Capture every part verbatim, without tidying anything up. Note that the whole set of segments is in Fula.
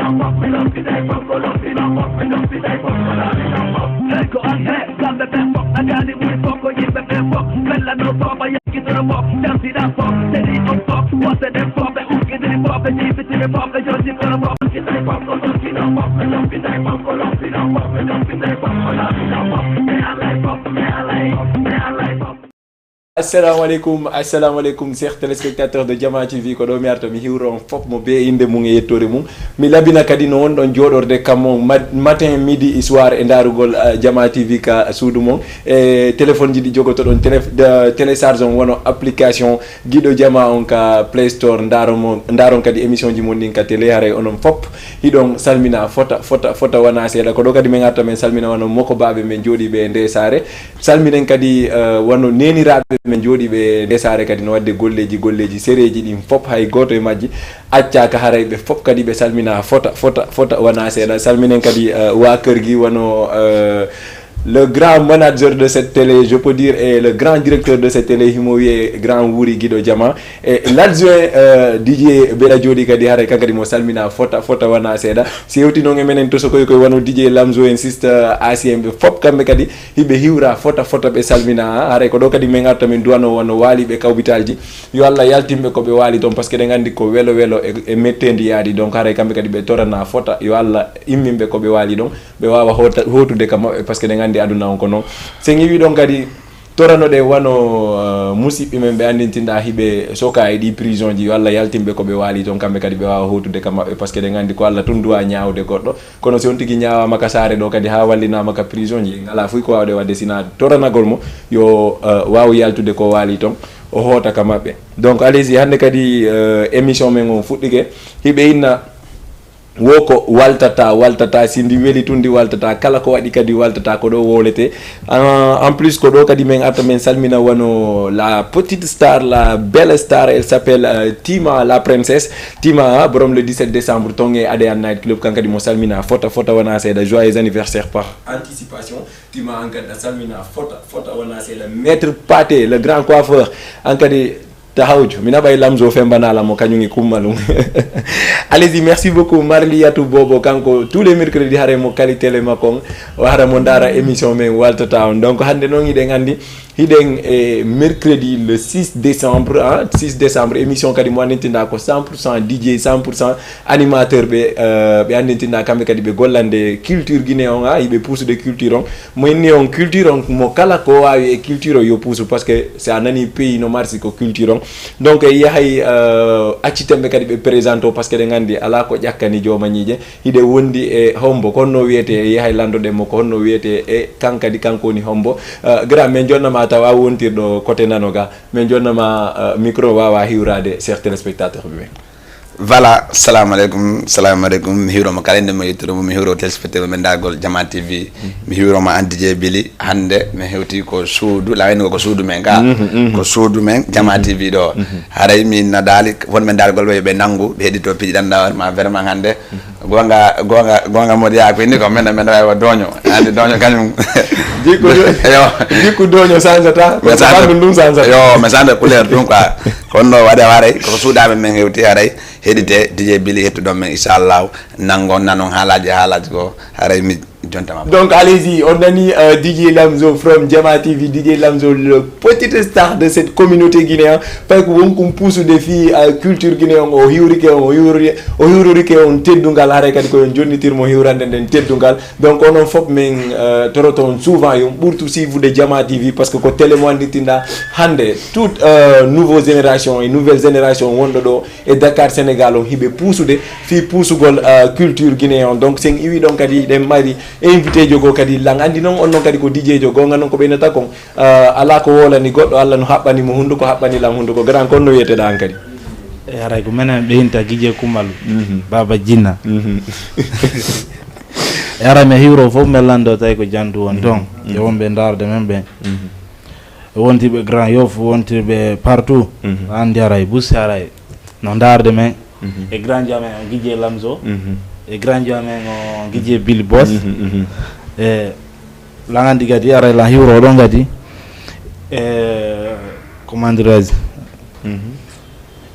Hey, ko an he, kamɓe ɓen fof, a gani ɓuri fof, ko yimɓe ɓen fof, bella no fof, a yakkitoro fof, tamsiɗa fof, seni on fof, wonɓe ɗen fof, ɓe ukkitiri fof, ɓe jibbitiri fof, ɓe jojjitoro fof, ukkitiri fof, ko ɗokkino fof, ɓe loppitay fof, ko loppino fof, ɓe loppitay fof, ko loppino fof, ɓe alay fof, ɓe alay fof, ɓe alay fof. Assalamu aleykum, assalamu aleykum, chers téléspectateurs de Jama T V. Ko ɗo mi arta, mi hiwro on fof mo be innde mum e yettoore mum. Mi labina kadi no wonɗon jooɗorde kammo ma-, matin, midi e soir e ndaarugol, eh, Jama T V ka suudu mon. E téléphone ji ɗi jogotoɗon, télé-, de-, télécharge on wono application Giɗo Jama on ka Play Store, ndaaron mo, ndaaron kadi émission ji mon ɗin ka télé, haray onon fof hiɗon salmina fota, fota, fota wona seeɗa. Ko ɗo kadi min arta min salmina wano moko baaɓe men jooɗiiɓe e nde saare. Salminen kadi, eh, wano neeniraaɓe men jooɗiiɓe e nde saare kadi no waɗde golleeji, golleeji sereeji ɗin fof hay gooto e majji accaaka, haray ɓe fof kadi ɓe salmina fota, fota, fota wona seeɗa. Salminen kadi, eh, waa kër gi wano, eh, le grand manager de cette télé, je peux dire, et le grand directeur de cette télé, himo wiyee grand Wuri Giɗo Jama. E l'adjoint, euh, D J Bela Jooɗi kadi haray kan kadi mo salmina fota, fota wona seeɗa. Si hewti noon e menen to so koye koye wano D J Lamzo en, sister A C M, ɓe fof kamɓe kadi hiɓe hiwra fota, fota ɓe salmina. Haray ko ɗo kadi min arta min duwano wano waaliɓe kawbitalji. Yo Allah yaltinɓe ko ɓe waali toon, parce que ɗen anndi ko welo welo e, e metteendi yaadi. Donc haray kamɓe kadi ɓe torana fota, yo Allah imminɓe ko ɓe waali ɗon, ɓe waawa hoota-, hootude ka maɓɓe, parce que ɗen anndi aduna on ko noon. Sen iwi ɗon kadi, toranoɗen wano, eh, musiɓɓe men ɓe anndintinɗa hiɓe soka e ɗi prison ji, yo Allah yaltinɓe ko ɓe waali toon, kamɓe kadi ɓe waawa hootude ka maɓɓe, parce que ɗen anndi ko Allah tun duwa ñaawde goɗɗo. Kono si on tigi ñaawaama ka saare ɗo kadi haa wallinaama ka prison ji, en alaa fuy ko waawde waɗde sina toranagol mo, yo, eh, waaw yaltude ko waali toon, o hoota ka maɓɓe. Donc, allez-y, hannde kadi, eh, émission men on fuɗɗike, hiɓe inna wo ko waltata, waltata, si ndi weli tun ndi waltata, kala ko waɗi kadi waltata, ko ɗo wowlete. Ah, en plus, ko ɗo kadi min arta min salmina wano la petite star, la belle star, elle s'appelle, euh, Tima la princesse. Tima, ah, borom le dix-sept décembre, toon e Adean Night Club, kan kadi mo salmina fota, fota wona seeɗa. Joyeux anniversaire par anticipation. Tima an kadi a salmina fota, fota wona seeɗa. Maître Pathé, le grand coiffeur, an kadi Tahawju, mi naɓay Lamzo fembanala mo kañum e Kummalum. Allez-y, merci beaucoup. Marliyatou Bobo, kanko tous les mercredis haray mo kali télé makko on, o hara mo ndaara émission men waltata on. Donc hannde noon hiɗen anndi, hiɗen e mercredi le six décembre, ah, six décembre, émission kadi mo anndintinɗa ko cent pour cent D J, cent pour cent animateur ɓe, euh, ɓe anndintinɗa kamɓe kadi ɓe gollande culture Guinée on, ah, hiɓe puusude culture on. Mo inni on culture on, mo kala ko waawi e culture o yo puusu, parce que si a nani pays no marsi ko culture on. Donc e yahay, euh, acciten ɓe kadi ɓe présente o, parce que ɗen anndi alaa ko ƴakkani jooma ñiiƴe. Hiɗe wondi e hombo, ko honno wiyete, e yahay lanndoɗen mo ko honno wiyete, e kan kadi kanko woni hombo. Euh, grand, min jonnama tawa wontirɗo côté nano ga, min jonnama, euh, micro waawa hiwrade chers téléspectateurs ɓe ɓen. Voilà, salamu aleykum, salamu aleykum. Mi hiwroma kala inde mo yettude mo, mi hiwro téléspectateur mo men dargol Jama T V. Mi hiwroma an D J Bili, hannde mi hewti ko suudu, lawani ko, ko suudu men ga. Mhm, mhm. Ko suudu men, Jama T V ɗo. Mhm. Haray min na daali, won men dargol ɓe, ɓe nanngu, ɓe heɗito piiji ɗan dawar ma vraiment hannde. Gonga, gonga, gonga moɗi yaa ko inni ko men, men wawi wa doño. Andi doño kañum. Jikku do-, yo. Jikku doño sanjata, ko sandu ndun sanjata. Yo, mais sanda couleur ɗum quoi. Kono no waɗe haray, ko suudaɓe men hewti haray, heɗite D J Bili hettuɗon men, inchallah, nangon nanon haalaji, haalaji ko haray mi jontama. Donc, allez-y, on nani, euh, D J Lamzo from Jama T V, D J Lamzo, le petite star de cette communauté guinéenne. Parce que won kum puusude fii, euh, culture guinéenne, o hiwrike on, o hiwri-, o hiwrorike on teddungal, haray kadi ko yon jonnitir mo hiwrande nden teddungal. Donc, onon fof min, euh, toroto on souvent, yon ɓurtu suivre de Jama T V, parce que ko télé mo annditinɗa hannde, toute, euh, nouveau génération et nouvelle génération wonɗo ɗo e Dakar, Sénégal on, hiɓe puusude fii puusugol, euh, culture guinéen on. Donc, sen iwi ɗon kadi, ɗen mari invité jo goo kadi, lan anndi noon on noon kadi ko D J jo, goonga noon ko ɓeynata kon, euh, alaa ko wowlani goɗɗo, Allah no haɓɓani mo hunnduko, haɓɓani lan hunnduko. Grand, kon no wiyeteɗaa an kadi? E haray ko menen ɓeynta Gije Kumbalu, mhm, Baba Jinna. Mhm. E haray mi hiwro fof, mi lanndo tawi ko jantu won toon. Mhm. E wonɓe ndaarde men ɓen. Mhm. E wontiɓe Grand Yoff, wontiɓe partout. Mhm. Anndi haray, Busi haray. No ndaarde men. Mhm. E grand jam en on Gije Lamzo. Mhm. E grand jam en on Gije Billy Boss. Mhm, mhm. E lan anndi kadi, aray lan hiwro ɗon kadi. E, comment dirais-je? Mhm.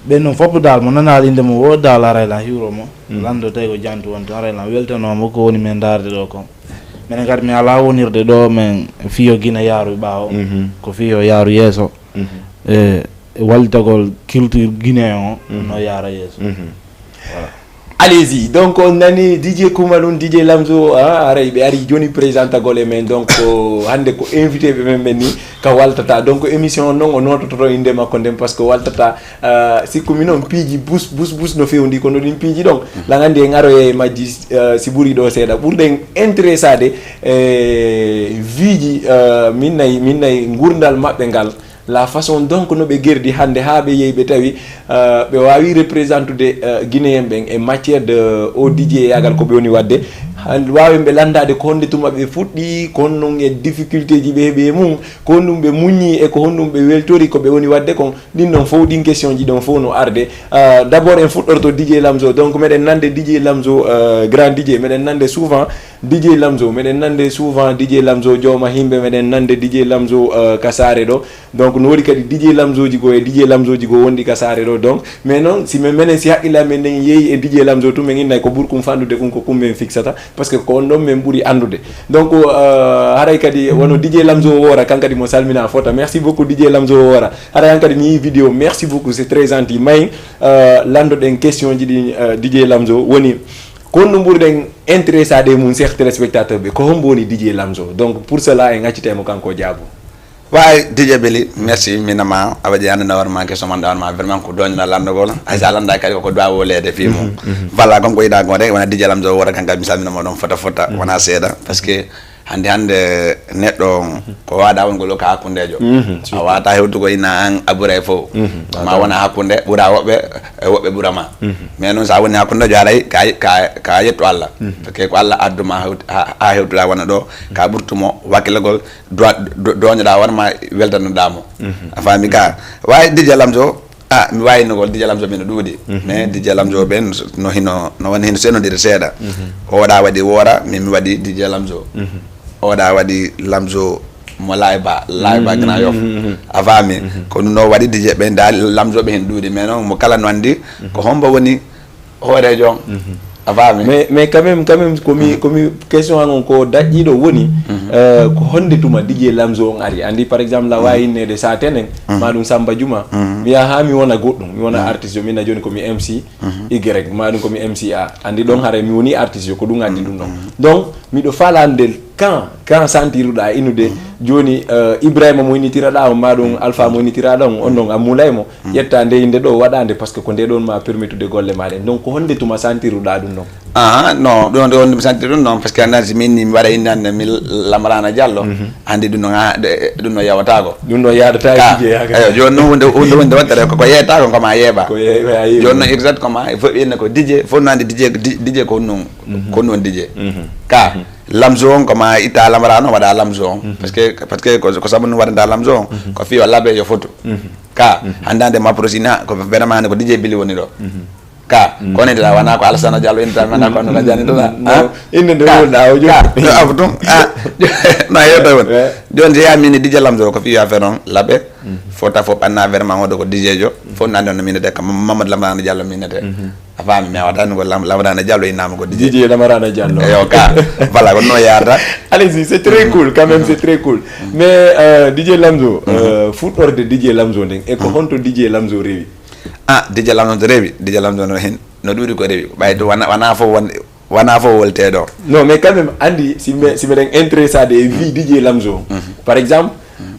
Ɓen ɗon fof dal mo nanaali innde mo woo dal aray lan hiwro mo. Lanndo tawi ko jantu wonto aray lan weltanooma ko woni men ndaarde ɗo kon. Minen kadi mi alaa wonirde ɗo men fiyo Gine yaaru ɓaawo. Ko fiyo yaaru yeeso. E wallitagol culture Gine o no yaara yeeso. Voilà. Allez-y. Donc on nani DJ Kumalun, DJ Lamzo, ah, aray ɓe ari joni présentagol e men. Donc hannde ko invité ɓe men ɓen ni ka waltata. Donc émission o non o notototo innde makko nden parce que waltata uh, sikku mi noon piiji bus bus bus no fewndi kono ɗin piiji ɗon lan anndi en aroye e majji. Uh, si ɓuri ɗo seeɗa ɓurɗen intéressade e viiji uh, min nayi min nayi ngurdal maɓɓe ngal la façon donc no ɓe gerdi hannde haa ɓe yehi ɓe tawi uh, ɓe waawi représentude uh, guinéen ɓen e matière de o dj yagal ko ɓe woni waɗde waawen ɓe lanndaade ko honde tuma ɓe fuɗɗi ko honɗum e difficulté ji ɓe heɓi e mum ko honɗum ɓe muññi e ko honɗum ɓe weltori ko ɓe woni waɗde kon ɗin ɗon fof ɗin question ji ɗon fof no arde uh, d' abord en fuɗɗorto dj lamzo donc meɗen nande dj lamzo uh, grand dj meɗen nande souvent dj lamzo meɗen nande souvent dj lamzo jooma himɓe meɗen nande dj lamzo uh, ka saare ɗo donc no woodi kadi dj lamzoji goo e dj lamzoji goo wonɗi ka saare ɗo donc mais noon si men menen si haqqille amen nden yeeyi e dj lamzo tun men innay ko ɓuri kum fanɗude kum ko kum men fixata parce que ko on ɗon men ɓuri anndude donc uh, haray kadi wono dj lamzo woora kan kadi mo salmina fota merci beaucoup dj lamzo woora haray an kadi mi yii vidéo merci beaucoup c'est très gentil may uh, lanndo ɗen question ji ɗi uh, dj lamzo woni ko honɗum ɓurɗen intéressade e mum cheikh téléspectateur ɓe ko hombo woni dj lamzo donc pour cela en accitemo kanko jaabo Waay dj beli merci minama a waɗi annde nawar ma question man ɗawar ma vraiment ko doñana lanndogol hay sa lannda kadi koko dowa woleede fii mum voilà comme ko yiɗa gon rek wona dj lamzo wora kan kadi mi salminama ɗon fota fota wona seeɗa parce que hannde hannde neɗɗo ko waɗa wongol o ka hakkundejo a wata hewtugo ina an aburay fof ma wona hakkunde ɓura woɓɓe e woɓɓe ɓura ma mais noon sa woni hakkundejo haray ka yettu allah parce que ko allah adduma ha hewtuɗa wona ɗo ka ɓurtumo wakkilagol doñoɗa wonma weltanoɗamo a faami ka wawi dj lamzo a mi wawi nogol dj lamzo ɓe no ɗuuɗi mais dj lamzo ɓen no hino no woni hino senodiri seeɗa oɗa waɗi woora min mi waɗi dj lamzo oɗa waɗi lamzo mo layba layba grand yof a faami ko ɗum no waɗi dj ɓen da lamzoɓe hen ɗuuɗi mais noon mo kala no andi ko hombo woni hooreejo on a faami mais mais quand même quand même komi komi question an on ko daƴƴiɗo woni euh, ko honde tuma dj lamzo on ari andi par exemple la wawi innede sa tenen ma ɗum samba juma mi yaha ha mi wona goɗɗum mi wona artiste jo mina joni komi mc y ma ɗum komi mc a andi ɗon haray mi woni artiste jo ko ɗum addi ɗum ɗon donc miɗo faalande kan kan santiruɗa inude joni uh, ibrahima mo initiraɗa on ma ɗum alpha mo initiraɗa on on ɗon a mulaymo ƴetta nde inde ɗo waɗande par ce que ko nde ɗon ma permettude golle ma ɗen donc ko honde tuma santiruɗa ɗum ɗon aha non ɗum ɗo honde mi santiri ɗum noon par ce que andan si min ni mi waɗa inde ande mi lamarana diallo andi ɗum ɗon ɗum ɗo yawatako ɗum ɗo yaɗatako eyo joni noon hunde hunde hunde waɗtere koko yeetako koma yeeɓa joni noon exact koma fof ɓiyenne ko dj fof no andi dj dj ko honɗum ko honɗum dj ka lamzo on koma itta lamara noon waɗa lamzo on par ce que par ce que ko sabu ɗum waɗanta lamzo on ko fiyo laabe yo fotu ka hannde hannde ma prosina ko vraiment hannde ko dj bili woni ɗo ka ko nentira wona ko alsana diallo innita mana ko no gajani to da inde nde wonɗa o joni abu ɗum no yewta won joni jeeya mini dj lamzo ko fiyo affaire on laabe fota fof ɓanna vraiment oɗo ko dj jo fof nande on no minete kam mamadou lamarana diallo minete a faami mi awata ɗum ko lamrana diallo innama ko dj dj lamarana diallo eyo ka voilà ko no yarata allez-y c'est très cool quand même c'est très cool mais euh, dj lamzo euh, fuɗɗorde dj lamzo nden e ko honto dj lamzo rewi ah dj lamzo to rewi dj lamzo no hen no ɗuuɗi ko rewi ɓay to wona wona fof wonde wona fof wolteɗo non mais quand même andi si me si meɗen intéressade e vie dj lamzo par exemple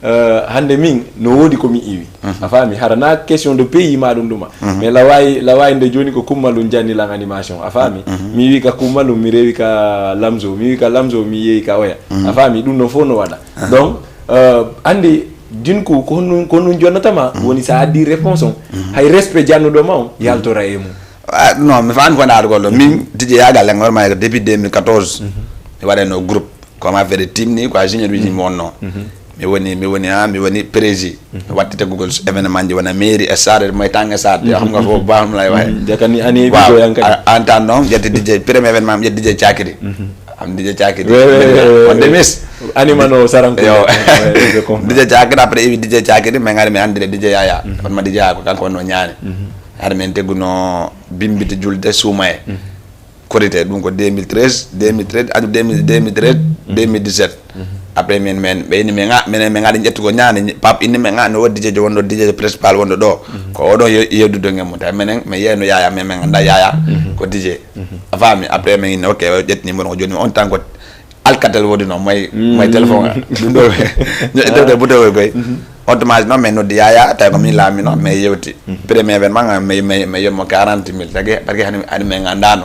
Euh, hannde min no woodi ko mi iwi a faami hara na question de pays ma ɗum ɗuma mais lawayi lawayi nde joni ko kummalum janni lan animation a faami mi iwi ka kummalum mi rewi ka lamzo mi iwi ka lamzo mi yeeyi ka oya a faami ɗum ɗo fof no waɗa donc euh, andi dinku ko honɗum ko honɗum jonnatama woni sa addi réponse on hay respect jannuɗo ma on yaltora e mum Ah, non mi faami ko ndaargol ɗo min dj yagal en hoore ma ko depuis deux mille quatorze mi waɗano groupe comme affaire timni quoi junior wiji mi wonno mi woni mi woni ha mi woni prési mi watti teggugol événement ji wona mairie e sare moy tan e sare de xam nga foofu baax mu lay waxe de kan ani bi ko yan kadi en temps non ƴetti dj premier événement mi ƴetti dj cakiri am dj cakiri on de mis animano saranko yo dj cakiri après iwi dj cakiri mais ngari mi andire dj yaya on ma dj yaya ko kanko wonno ñaani Hade min teguno bimbite julde suumaye. Korite, ɗum ko deux mille treize, deux mille treize, adu deux mille, deux mille treize, deux mille dix-sept. Après, min, min, ɓe inni min, ah, minen, min ngaɗi ƴettugo ñaande, pap inni min, ah, no woodi D J jo wonɗo, D J principal wonɗo ɗo. Ko oɗo ye-, yewdude ngel mum. Tawi minen, min yeeyno Yaya, min, min ngannda Yaya ko D J. A faami? Après, min inni, ok, o ƴetti numéro o, jooni on tan ko Alcatel woodi noon, may, may téléphone, ah. Ɗum ɗo, ño-, ƴettete butowe koy. On tuma noon, min noddi Yaya, tawi ko min laamino, min yewti. Premier événement, nga, mi, mi, mi yommo quarante mille, tagi, parce que hani, hani min nganndaano.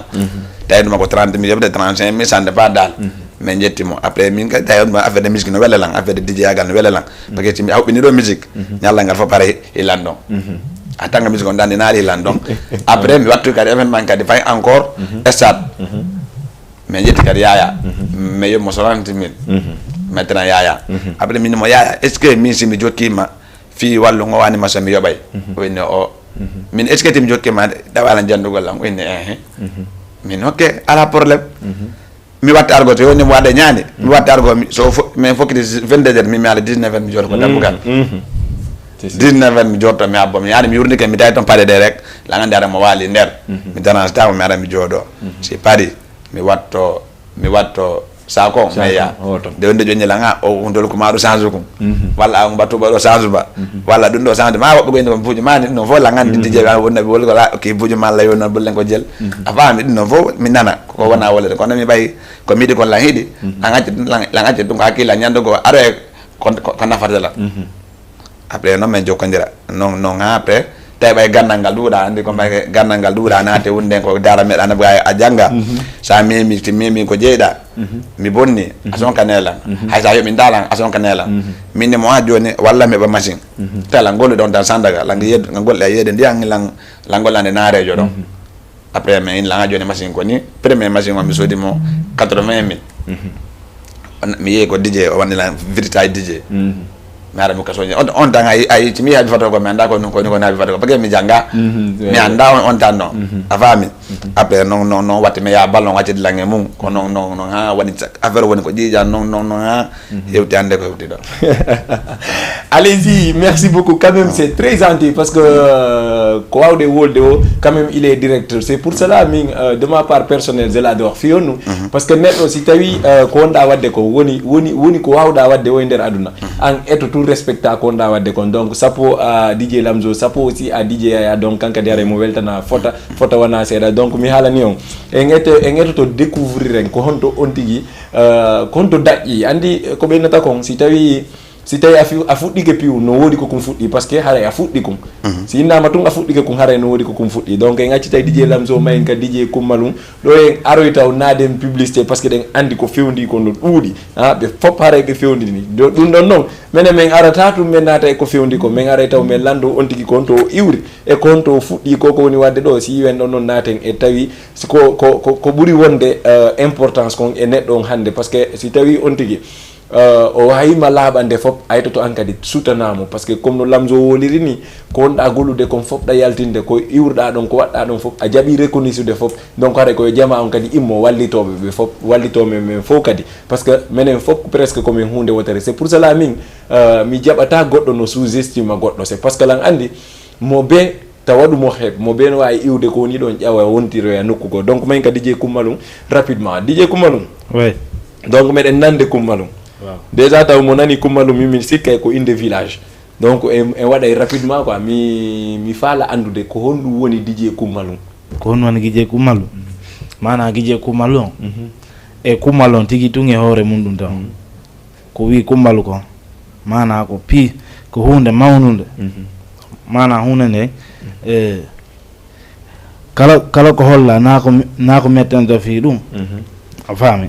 Tawi ɗum ko trente mille, yoɓde trente-cinq mille, ça dépend daal. Min ƴetti mo. Après, min kadi, tawi ɗum affaire de musique no wela lan, affaire de D J agal no wela lan. Parce que si mi hawɓini ɗo musique, ñallal ngal fof pare hilan ɗon. En tant que musique on dandi naali hilan ɗon. Après, mi wattu kadi événement kadi fay encore, stade. Min ƴetti kadi Yaya. Min yoɓ mo soixante mille. Maintenant Yaya. Après, min mo Yaya, est-ce que min si mi jokkima fii wallu ngo wani ma so mi yoɓay? O inni o. Min, est-ce que timi jokkima ɗawala janndugol am? O inni, ehe. Min, ok, ala problème. Mi watta argo to yoni mi waɗa ñaani. Mi watta argo, mi, so fo-, min fokkiti vingt-deux heures, mi, mi ala dix-neuf heures, mi jooɗo ko dambugal. Dix-neuf heures mi jooɗo, mi abbo, mi yaani, mi yurnike, mi tawi toon paɗe ɗe rek, la ngandi ara mo waali nder. Mi danastama, mi ara mi jooɗo. Si paɗi, mi watto, mi watto sako, mi ya. Nde wonde joñi la nga, o hundol ko maɗo change kum. Walla a mbattu ɓaɗo change ba. Walla ɗum ɗo change ma woɓɓe goyni ko buuji ma ni, ɗum ɗo fof la ngandi D J ba wonnaɓe wol ko la, ki buuji ma la yona bollen ko jel. A faami ɗum ɗo fof, mi nana, ko wona wolede. Kono mi ɓay, ko miɗi kon la hiɗi, la ngacci, la, la ngacci ɗum ko hakkille ñande go, aro e ko, ko, ko nafata la. Après, noon min jokkondira. Noon, noon haa après, tawi ɓay ganndal ngal ɗuuɗa, anndi ko mbay ganndal ngal ɗuuɗa, naate wonde ko dara meɗa na ɓay a jannga. Sa memi, si memi ko jeyɗa, mi bonni, a sonka nelan. Hay sa yoɓi ndalan, a sonka nelan. Min ni mo ha jooni, walla mi ɓa machine. Tala ngolu ɗon tan Sandaga, la ngi yed-, nga golle yede ndiyan, lan, la gollande naarejo ɗon. Après, mais in langa jooni machine ko ni, premier machine o mi soodi mo quatre-vingt mille. On, mi yehi ko D J, o wanni lan virtage D J. Mi ara mi kaso on, on tan ay, ay, mi yabi foto ko mi anda ko non ko ni ko nabi foto ko. Parce que mi janga. Mi anda on, on tan non. A faami? Après, non, non, non, watti mi ya ballon watti lange mum. Ko non, non, non, ha woni affaire woni ko jija non, non, non, ha. Hewti hannde ko hewti ɗo. Allez-y, merci beaucoup. Quand même, c'est très gentil parce que, euh, ko wawde wolde o, quand même, il est direct. C'est pour cela, min, euh, de ma part personnelle, je l'adore. Fiyonnu, parce que neɗɗo, si tawi, euh, ko wonɗa wadde ko, woni, woni, woni ko wawɗa wadde o e nder aduna. An eto tout respecta ko wonɗa wadde kon. Donc, sappo à D J Lamzo, sappo aussi à D J Yaya. Donc, kanka diyare mo weltana fota, fota wana seeɗa. Donc, mi haalani on. En eto, en etoto découvrir en ko honto on tigi, euh, ko honto daƴƴi. Andi, eh, ko ɓeynata kon, si tawi, si tawi a fi-, a fuɗɗike piw, no woodi ko kum fuɗɗi, parce que haray a fuɗɗi kum. Si innama tun a fuɗɗike kum, haray no woodi ko kum fuɗɗi. Donc, en accitay D J Lamzo ma en ka D J Kummalum. Ɗo en aroy taw naaden publicité, parce que ɗen andi ko fewndi ko no ɗuuɗi. Ah, ɓe fop haray ɓe fewndini. Do, ɗum ɗon non, menen men arata tun men naata e ko fewndi ko. Men aray taw men lando on tigi ko honto o iwri. E ko honto o fuɗɗi ko, ko woni wadde ɗo. Si iwen ɗon non naaten e tawi si ko, ko, ko, ko ɓuri wonde, euh, importance kon e neɗɗo on hannde. Parce que si tawi on tigi, euh, o wawima laaɓande fop, a yettoto an kadi sutanamo. Parce que comme no Lamzo woliri ni, ko wonɗa golude kon fop ɗa yaltinde, ko iwruɗa ɗon, ko waɗɗa ɗon fop, a jaɓi reconnaissude fop. Donc haray ko yo jama on kadi immo wallitoɓe ɓe fop, wallitoɓe men fof kadi. Parce que menen fop presque ko men hunde wotere. C'est pour cela min, euh, mi jaɓata goɗɗo no sous-estima goɗɗo. C'est parce que lan andi, mo be tawa ɗum o heɓ, mo be no wawi iwde ko woni ɗon ƴawa wontiroya nokku goo. Donc, min ka D J Kummalum, rapidement. D J Kummalum. Oui. Donc, meɗen nande Kummalum. Waaw. Déjà, taw mo nani Kummalum, min, min sikkay ko inde village. Donc, en, en waɗay rapidement quoi. Mi, mi faala andude ko honɗum woni D J Kummalum. Ko honɗum woni D J Kummalum? Maana D J Kummalum? E Kummalum tigi tun e hoore mum ɗum tan. Ko wi Kummalu kon, maanaa ko pii, ko huunde mawnunde. Maanaa huunde nde, e, kala, kala ko holla, naa ko, naa ko mettanta fii ɗum. A faami?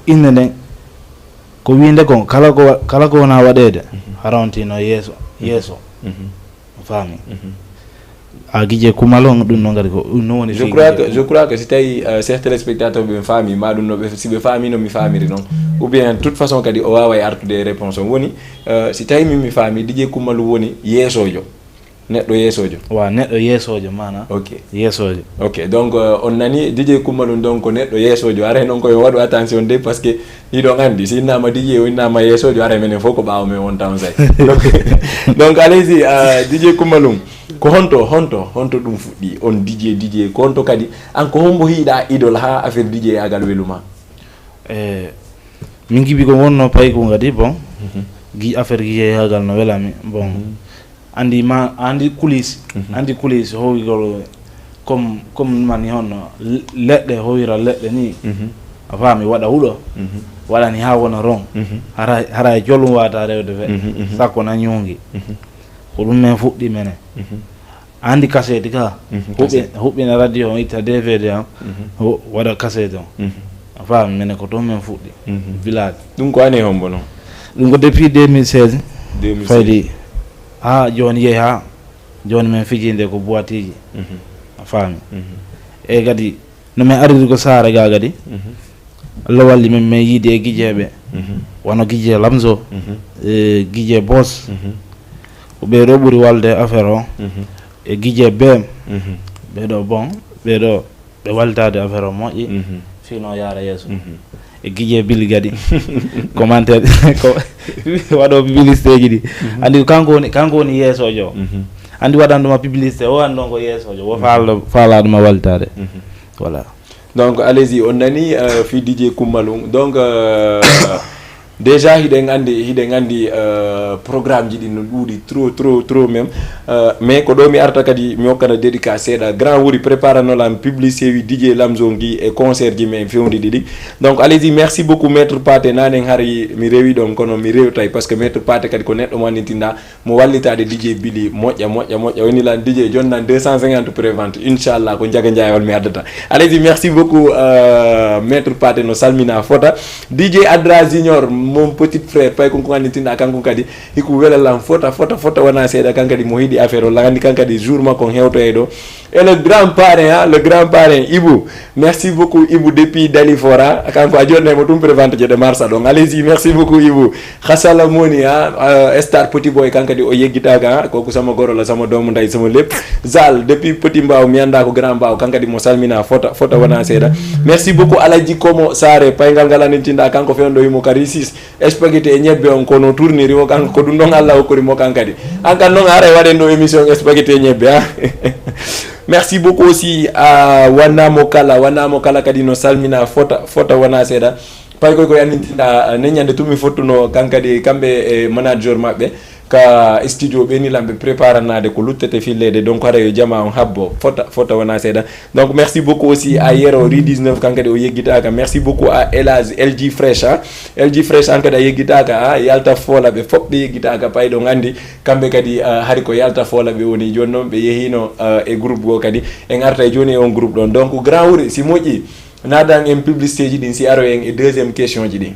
Innde nden, ko wiinde kon, kala ko wa-, kala ko wonaa waɗeede, hara on tino yeeso, yeeso. A faami? A D J Kummalum, ɗum noon kadi ko ɗum noon woni. Je crois que, je crois que si tawi, euh, chers téléspectateurs ɓe faami ma ɗum no ɓe, si ɓe faami no mi faamiri noon, ou bien toute façon kadi o waaway artude e réponse on. Woni, euh, si tawi min mi faami, D J Kummalum woni yeesojo. Neɗɗo yeesoojo. Wa neɗɗo yeesoojo, maana. Ok. Yeesoojo. Ok, donc euh, on nani D J Kumba ɗum, donc ko neɗɗo yeesoojo. Aray noon ko yo waɗu attention de, parce que hiɗon anndi, si innama D J, o innama yeesoojo, aray menen fof ko ɓaawo men wonta on say. Donc, donc allez-y, euh, D J Kumba ɗum, ko honto, honto, honto ɗum fuɗɗi, on D J, D J, ko honto kadi, an ko hombo hiiɗa idol ha affaire D J agal weluma? E min gibi ko wonno payku ngadi, bon, gi affaire gi yeehagal no welami, bon. Andi ma, andi coulisse, andi coulisse howigol comme, comme mani honno leɗɗe, howira leɗɗe ni. A faami, waɗa huɗo, waɗani ha wona ron. Hara, hara e jolum wata rewde fe. Sakko na ñungi. Ko ɗum men fuɗɗi mene. Andi kaseti ka. Huɓɓina radio on, itta D V D on. Waɗa kaseti on. A faami, mene ko toon men fuɗɗi. Village. Ɗum ko année hombo noon? Ɗum ko depuis deux mille seize. Faydi ha jooni yehi ha jooni men fijinde ko boitiji. A faami. E kadi no men ariri ko saare ga kadi. Allah walli men, men yiidi e gijeeɓe. Wano gijee Lamzo, e gijee Boss. Ko ɓeeɗo ɓuri walde affaire o. E gijee B M. Ɓeeɗo, bon, ɓeeɗo ɓe wallitaade affaire o moƴƴi. Fino yaara yeeso. E gijee Bili kadi. Commentaire ko waɗo publicité ji ɗi. Andi ko kanko woni, kanko woni yeesoojo o. Andi waɗanduma publicité o, andi on ko yeesoojo o, faalaɗuma wallitaade. Voilà. Donc allez-y, on nani euh, fi D J Kumba ɗum. Donc euh, déjà hiɗen anndi, hiɗen anndi euh, programme ji ɗi no ɗuuɗi trop trop trop même. Euh, mais ko ɗo mi arta kadi mi hokkana dédicace seeɗa. Grand Wuri préparanolan publicité wi D J Lamzo gi e concert ji men fewndi ɗiɗi. Donc allez-y, merci beaucoup maître Pate. Nanen hari mi rewi ɗon, kono mi rewtay parce que maître Pate kadi ko neɗɗo mo anndintinɗa mo wallitaade D J Bili moƴƴa moƴƴa moƴƴa. Woni lan D J jonnan deux cent cinquante prévente, inchallah ko Njaga Njaay on mi addata. Allez-y, merci beaucoup euh, maître Pate no salmina fota. D J Adra Junior, mon petit frère, pay kon ko anndi tinɗa kanko kadi hiko wela lan fota fota fota wona seeɗa. Kan kadi mo hiɗi affaire o, lan anndi kan kadi jour makko on hewtoyay ɗo. Et le grand parrain, hein, le grand parrain Ibou, merci beaucoup Ibou depuis Dalifort, hein. Kanko a jonnay mo ɗum prévente je de marsa ɗon. Allez-y, merci beaucoup Ibou. Xasala moni, hein, euh, star petit boy, kan kadi o yeggitaka, hein. Koko sama goro la, sama doomu nday, sama lépp. Zal depuis Petit Mbao, mi annda ko Grand Mbao, kan kadi mo salmina fota fota wona seeɗa. Merci beaucoup Aladji Komo Sare, payngal ngal anndintinɗa kanko fewndo himo ka Risis. Spaghetti e ñebbe on kono tourniri o kanko, ko ɗum ɗon Allah hokkori mo kan kadi. An kan noon haray waɗen ɗo émission spaghetti e ñebbe, ha. Merci beaucoup aussi à Wanamo Kala. Wanamo Kala kadi no salmina fota fota wona seeɗa. Pay koy koy annintinɗa ne ñande tumi fottuno kan kadi kamɓe e manager maɓɓe ka studio ɓe ni lamɓe préparanade ko luttete fillede, donc haray yo jama on habbo fota fota wona seeɗa. Donc merci beaucoup aussi à Yero rue dix-neuf, kan kadi o yeggitaka. Merci beaucoup à Elage L G Fresh, hein. L G Fresh an kadi a yeggitaka, ha yalta foola ɓe fof ɓe yeggitaka payɗo gandi kamɓe kadi uh, hari ko yalta foola ɓe woni joni noon ɓe yehino uh, e groupe goo kadi en arta e joni e on groupe ɗon. Donc grand wuri si moƴƴi nadan en publicité ji ɗin si aroyen e deuxième question ji ɗin.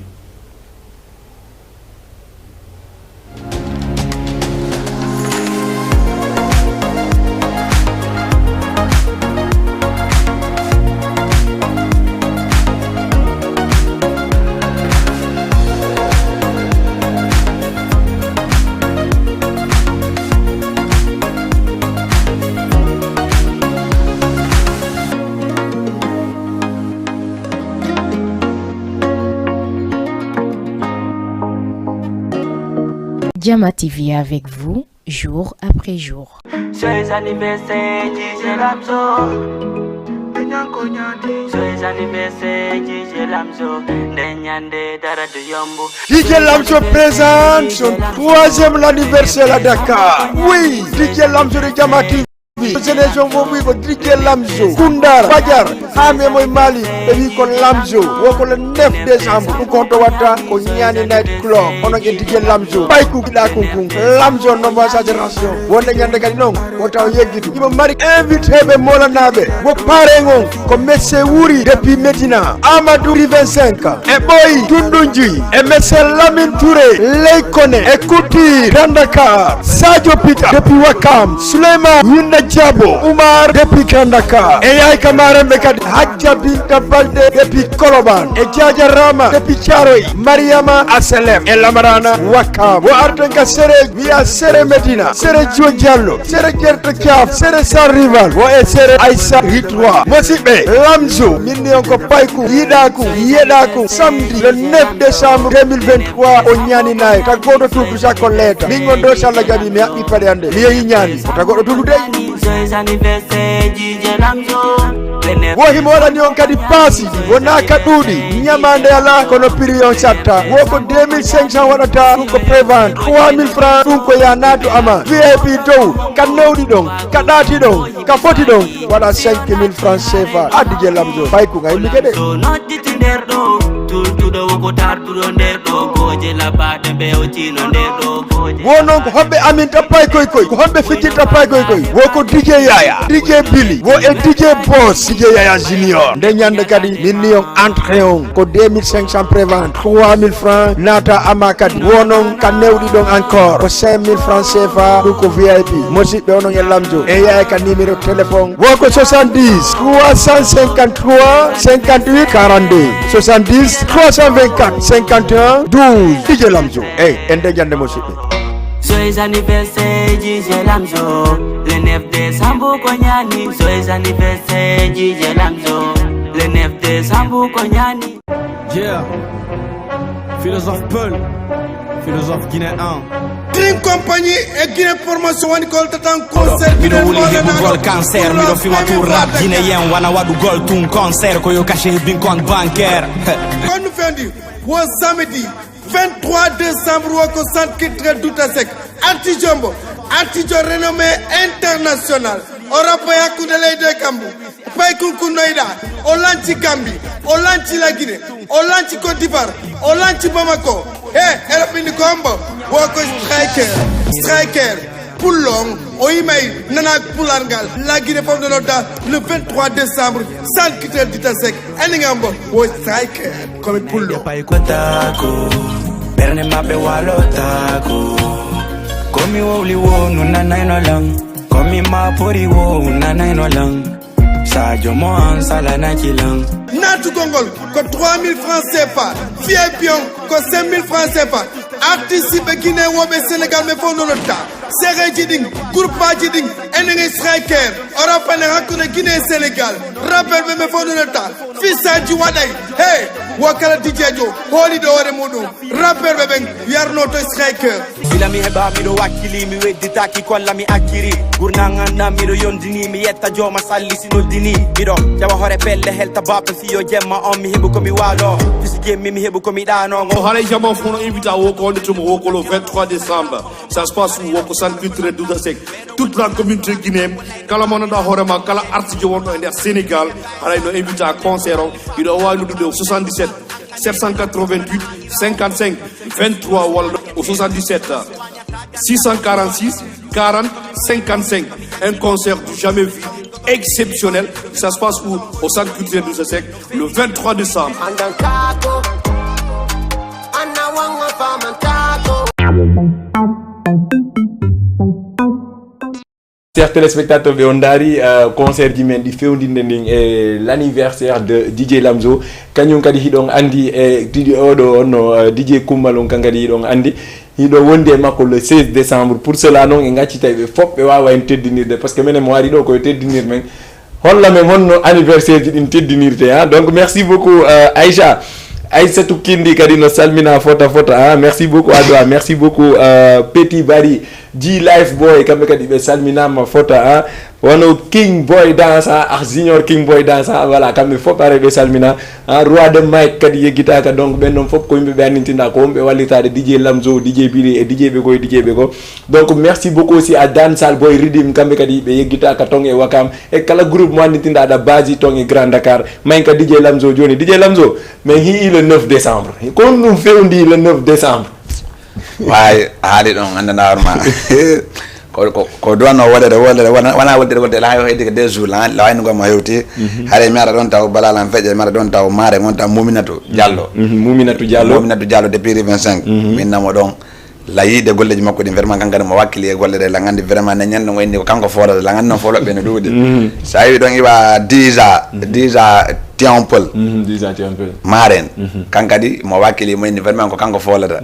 Jama T V avec vous, jour après jour. Joyeux anniversaire, D J Lamzo. Joyeux anniversaire, D J Lamzo. Nde ñande dara du yomb. D J Lamzo présente son troisième anniversaire à Dakar. Oui, D J Lamzo de Jama T V. Génération boobu ko D J Lamzo, Kundar, Bajar, Hami e moy Mali, ɓe wi ko Lamzo, wo ko le neuf décembre, ɗum ko honto watta ko Ñaani Night Club, onon e D J Lamzo, ɓay kukiɗa kun kun, Lamzo no mbaasa génération, wonde ñande kadi noon, ko taw yeggitu, himo mari invité ɓe molanaaɓe, wo paren on, ko Messe Wuri depuis Medina, Amadou Ri vingt-cinq, e ɓoy Tundunji, e Messe Lamine Touré, Leykone, e Kuti, Grand Dakar, Sadio Pita, depuis Wakam, Souleymane, Yunda Diabo, Oumar, depuis Grand Dakar, e Yaay Kamara ɓe kadi. Hajja Binta Balde depuis Koloban, e Jaja Rama depuis Thiaroye, Mariama Aselem e Lamarana Wakam. Wo arten ka sere wiya sere Medina, sere Joe Diallo, sere Jerto Thiaf, sere Sans Rival, wo e sere Aïssa Ritwa. Mosiɓɓe, Lamzo, min ni on ko payku, yiɗaku, yeɗaku, samedi le neuf décembre deux mille vingt-trois, o ñaani nayi, ta goto tuutu sa ko leeta. Min on ɗo, so Allah jaɓi, mi haɓɓi paɗe ande. Mi yehi ñaani, ko ta goɗɗo tuutu dey. Wo himo waɗani on kadi paasi, wona ka ɗuuɗi, ñamaande alaa, kono prix on satta. Wo ko deux mille cinq cents waɗata, ɗum ko prévente, trois mille francs, ɗum ko ya naatu ama. V I P dow, ka newɗi ɗon, ka ɗaati ɗon, ka foti ɗon, waɗa cinq mille francs C F A. Addi je Lamzo, payku ngal yimɓe kede. So nodditi nder ɗo, tultuɗo woko tarduɗo nder ɗo, gooje laɓaaɗe mbe o tino nder ɗo, gooje. Wo noon ko homɓe aminta paykoy koy, ko homɓe fijirta paykoy koy. Wo ko D J Yaya, D J Billy, wo e D J Boss, D J Yaya Junior. Nde ñande kadi, min ni on entrée on ko deux mille cinq cents prévente, trois mille francs naata ama kadi. Wo noon ka newɗi ɗon encore ko cinq mille francs C F A, ɗum ko V I P. Mosiɓɓe, onon e Lamzo, e yaye ka numéro téléphone. Wo ko soixante-dix, trois cent cinquante-trois, cinquante-huit, quarante-deux. Soixante-dix, trois cent vingt-quatre, cinquante et un, douze. D J Lamzo. Ey, en de ñande mosiɓɓe. Joyeux anniversaire, D J Lamzo. Le neuf décembre, ko ñaani. Joyeux anniversaire, D J Lamzo. Le neuf décembre, ko ñaani. Yeah. Philosophe Peul. Philosophe guinéen. Dream Company e Guinée Promotion woni ko holtatan concert. Miɗo wuli heɓugol cancer, miɗo fima tour rap guinéen, wana waɗugol tun concert, ko yo caché hebbin compte bancaire. Kon no fendi, wo samedi vingt-trois décembre, wo ko centre culturel Douta Seck. Artijo mbo, artijo renommé international. O rappa e hakkunde leydi e kambu. Pay kunkunnoyɗa, o lanci Gambi, o lanci La Guinée, o lanci Côte d'Ivoire, o lanci Bamako. He, eɗo ɓindi ko hombo? Wo ko Striker, Striker. Pullo on, o yimay nana pular ngal. La Guinée fof no nodda le vingt-trois décembre, centre culturel Douta Seck. Andi ngam bo, wo Striker, komi pullo. Pay ko tako, ɓernde maɓɓe walo tako. Komi wowli wo nunanayno lan, komi mapori wo nunanayno lan. Sadio mo an salanaki lan. Naatugol ngol ko trois mille francs C F A, V I P on ko cinq mille francs C F A. Artiste ɓe Guinée woɓe Sénégal ɓe fof no notta. Sereji ɗin, groupe aji ɗin, enen e Striker, o rappane hakkunde Guinée e Sénégal. Rappel ɓe ɓe fof no notta. Fisaji waɗay, hey, wo kala D J jo hooliɗo hoore muɗum. Rappelɓe ɓen yarnoto Striker. Sila mi heɓa miɗo wakkili, mi wedditaki kolla mi acciri. Gurnan anndan miɗo yondini, mi yetta jooma salli si noddini. Miɗo jawa hoore pelle helta baɓe fiyo jemma on, mi heɓu ko mi waalo. Fisi jemmi mi heɓu ko mi ɗaano. O haray jama fof no invita wo ko wonde tuma wo ko le vingt-trois décembre. Ça se passe où? Wo ko centre culturel Douta Seck. Toute la communauté guinéenne, kala mo nanda hoore ma, kala artijo wonɗo e nder Sénégal, haray no invita concert o. Hiɗo wawi noddude o soixante-dix-sept sept cent quatre-vingt-huit cinquante-cinq vingt-trois walla au soixante-dix-sept six cent quarante-six quarante cinquante-cinq. Un concert du jamais vu, exceptionnel. Ça se passe où? Au centre culturel Douta Seck, le vingt-trois décembre. Andan kako, anna wanga faman kako. Chers téléspectateurs ɓe, on daari, euh, concert ji men ɗi fewndinde ndin e l'anniversaire de D J Lamzo. Kañum kadi hiɗon anndi e D J oɗo onno, euh, D J Kummal on, kan kadi hiɗon anndi hiɗo wondi e makko le seize décembre. Pour cela noon e ngaccita ɓe fof ɓe waawa en teddinirde, parce que menen mo ari ɗo koye teddinir men. Holla men honno anniversaire ji ɗin teddinirte, hein? Donc merci beaucoup, euh, Aïcha. Aïssatou Kindi kadi no salmina fota fota, hein? Merci beaucoup à toi. Merci beaucoup, euh, Petit Bari. G Life Boy, kamɓe kadi ɓe salminama fota, hein? Wano King Boy Dansa, ah, Junior King Boy Dansa, voilà, kamɓe fof pare ɓe salmina, hein? Roi de Mike kadi yeggitaka, donc ɓen ɗon fof ko yimɓe ɓe anndintinɗa ko wonɓe wallitade D J Lamzo, D J Billy e D J ɓe ko e D J ɓe ko. Donc merci beaucoup aussi à Dancehall Boy Riddim, kamɓe kadi ɓe yeggitaka ton e Wakam, e kala groupe mo anndintinɗa aɗa basi ton e Grand Dakar. Mayen ka D J Lamzo joni. D J Lamzo, min hi'i le neuf décembre. Ko honɗum fewndi le neuf décembre? Way, a haali ɗon, anndanɗa hoore ma. Ko, ko, ko duwanno waɗede, waɗede, wona, wona waɗede, waɗede, la yo heddi ko deux jours, la, la wayno ngam hewti. Mhm. Haray mi ara ɗon taw Balal an feƴƴe, mi ara ɗon taw Maare, on taw Muminatu Diallo. Mhm, Muminatu Diallo. Muminatu Diallo depuis rue vingt-cinq. Mhm. Min namo ɗon. La yiide golleji makko ɗin, vraiment, kanko kadi mo wakkili e golle ɗe, la nganndi vraiment ne ñande ngo inni ko kanko foolata, la nganndi noon foolooɓe no ɗuuɗi. So a wi ɗon iwa Dija, Dija Temple. Dija Temple. Maren. Kanko kadi mo wakkili mo inni vraiment ko kanko foolata.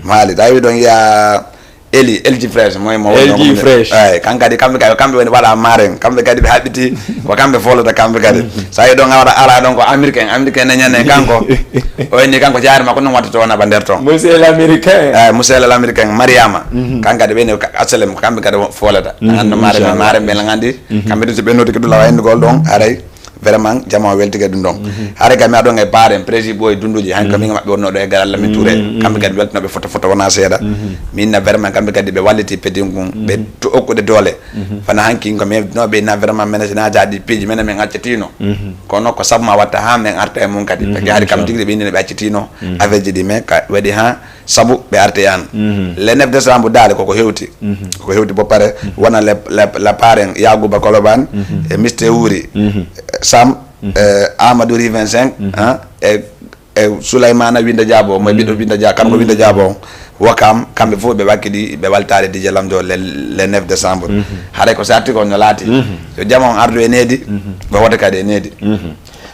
Maali, so a wi ɗon iya Eli, Elji Fresh, mo, mo Elji Fresh. Eyi, kanko kadi, kamɓe kadi, kamɓe woni waɗa Maren, kamɓe kadi ɓe haɓɓiti, ko kamɓe foolata kamɓe kadi. So a wi ɗon a waɗa ara ɗon ko Américain, Américain ne ñande kanko, o inni kanko jaari makko noon watta to wona ba nder toon. Monsieur l'Américain. Eyi, Monsieur l'Américain, Mariama. Kanko kadi ɓe ni ko asalem, ko kamɓe kadi foolata. Anno Maren, Maren ɓe la nganndi, kamɓe ɗum so ɓe noddi kadi lawa enndugol ɗon, haray. Vraiment, jama o weltike ɗum ɗon. Hare kam mi aɗon e paaren, prési ɓooy dunduji, han ko min maɓɓe wonnoo ɗo e garal Lamine Touré. Kamɓe kadi weltinoɓe foto foto wona seeɗa. Min na vraiment kamɓe kadi ɓe walliti petit ngun, ɓe to okkude doole. Fana hanki ko mi no ɓe na vraiment menen si na jaadi piiji menen min accitino. Kono ko sabu ma watta ha min arta e mum kadi. Parce que hari kam tigi ɓe ni ɓe accitino. Affaire ji ɗi mais ka waɗi ha sabu ɓe arti e an. Le neuf décembre daali koko hewti. Koko hewti bo pare wona le, le, le parrain Yaguba Koloban, e Mister Wuri, Sam, e Amadou Ri vingt-cinq, hein, e, e Souleymana Winda Diabo, mo ɓiɗɗo Winda Diabo, kanko Winda Diabo on. Wakam, kamɓe fof ɓe wakkidi ɓe waltaade D J Lamzo le, le neuf décembre. Haray ko sarti ko no laati. Yo jama on ardu e needi, ɓe wota kadi e needi.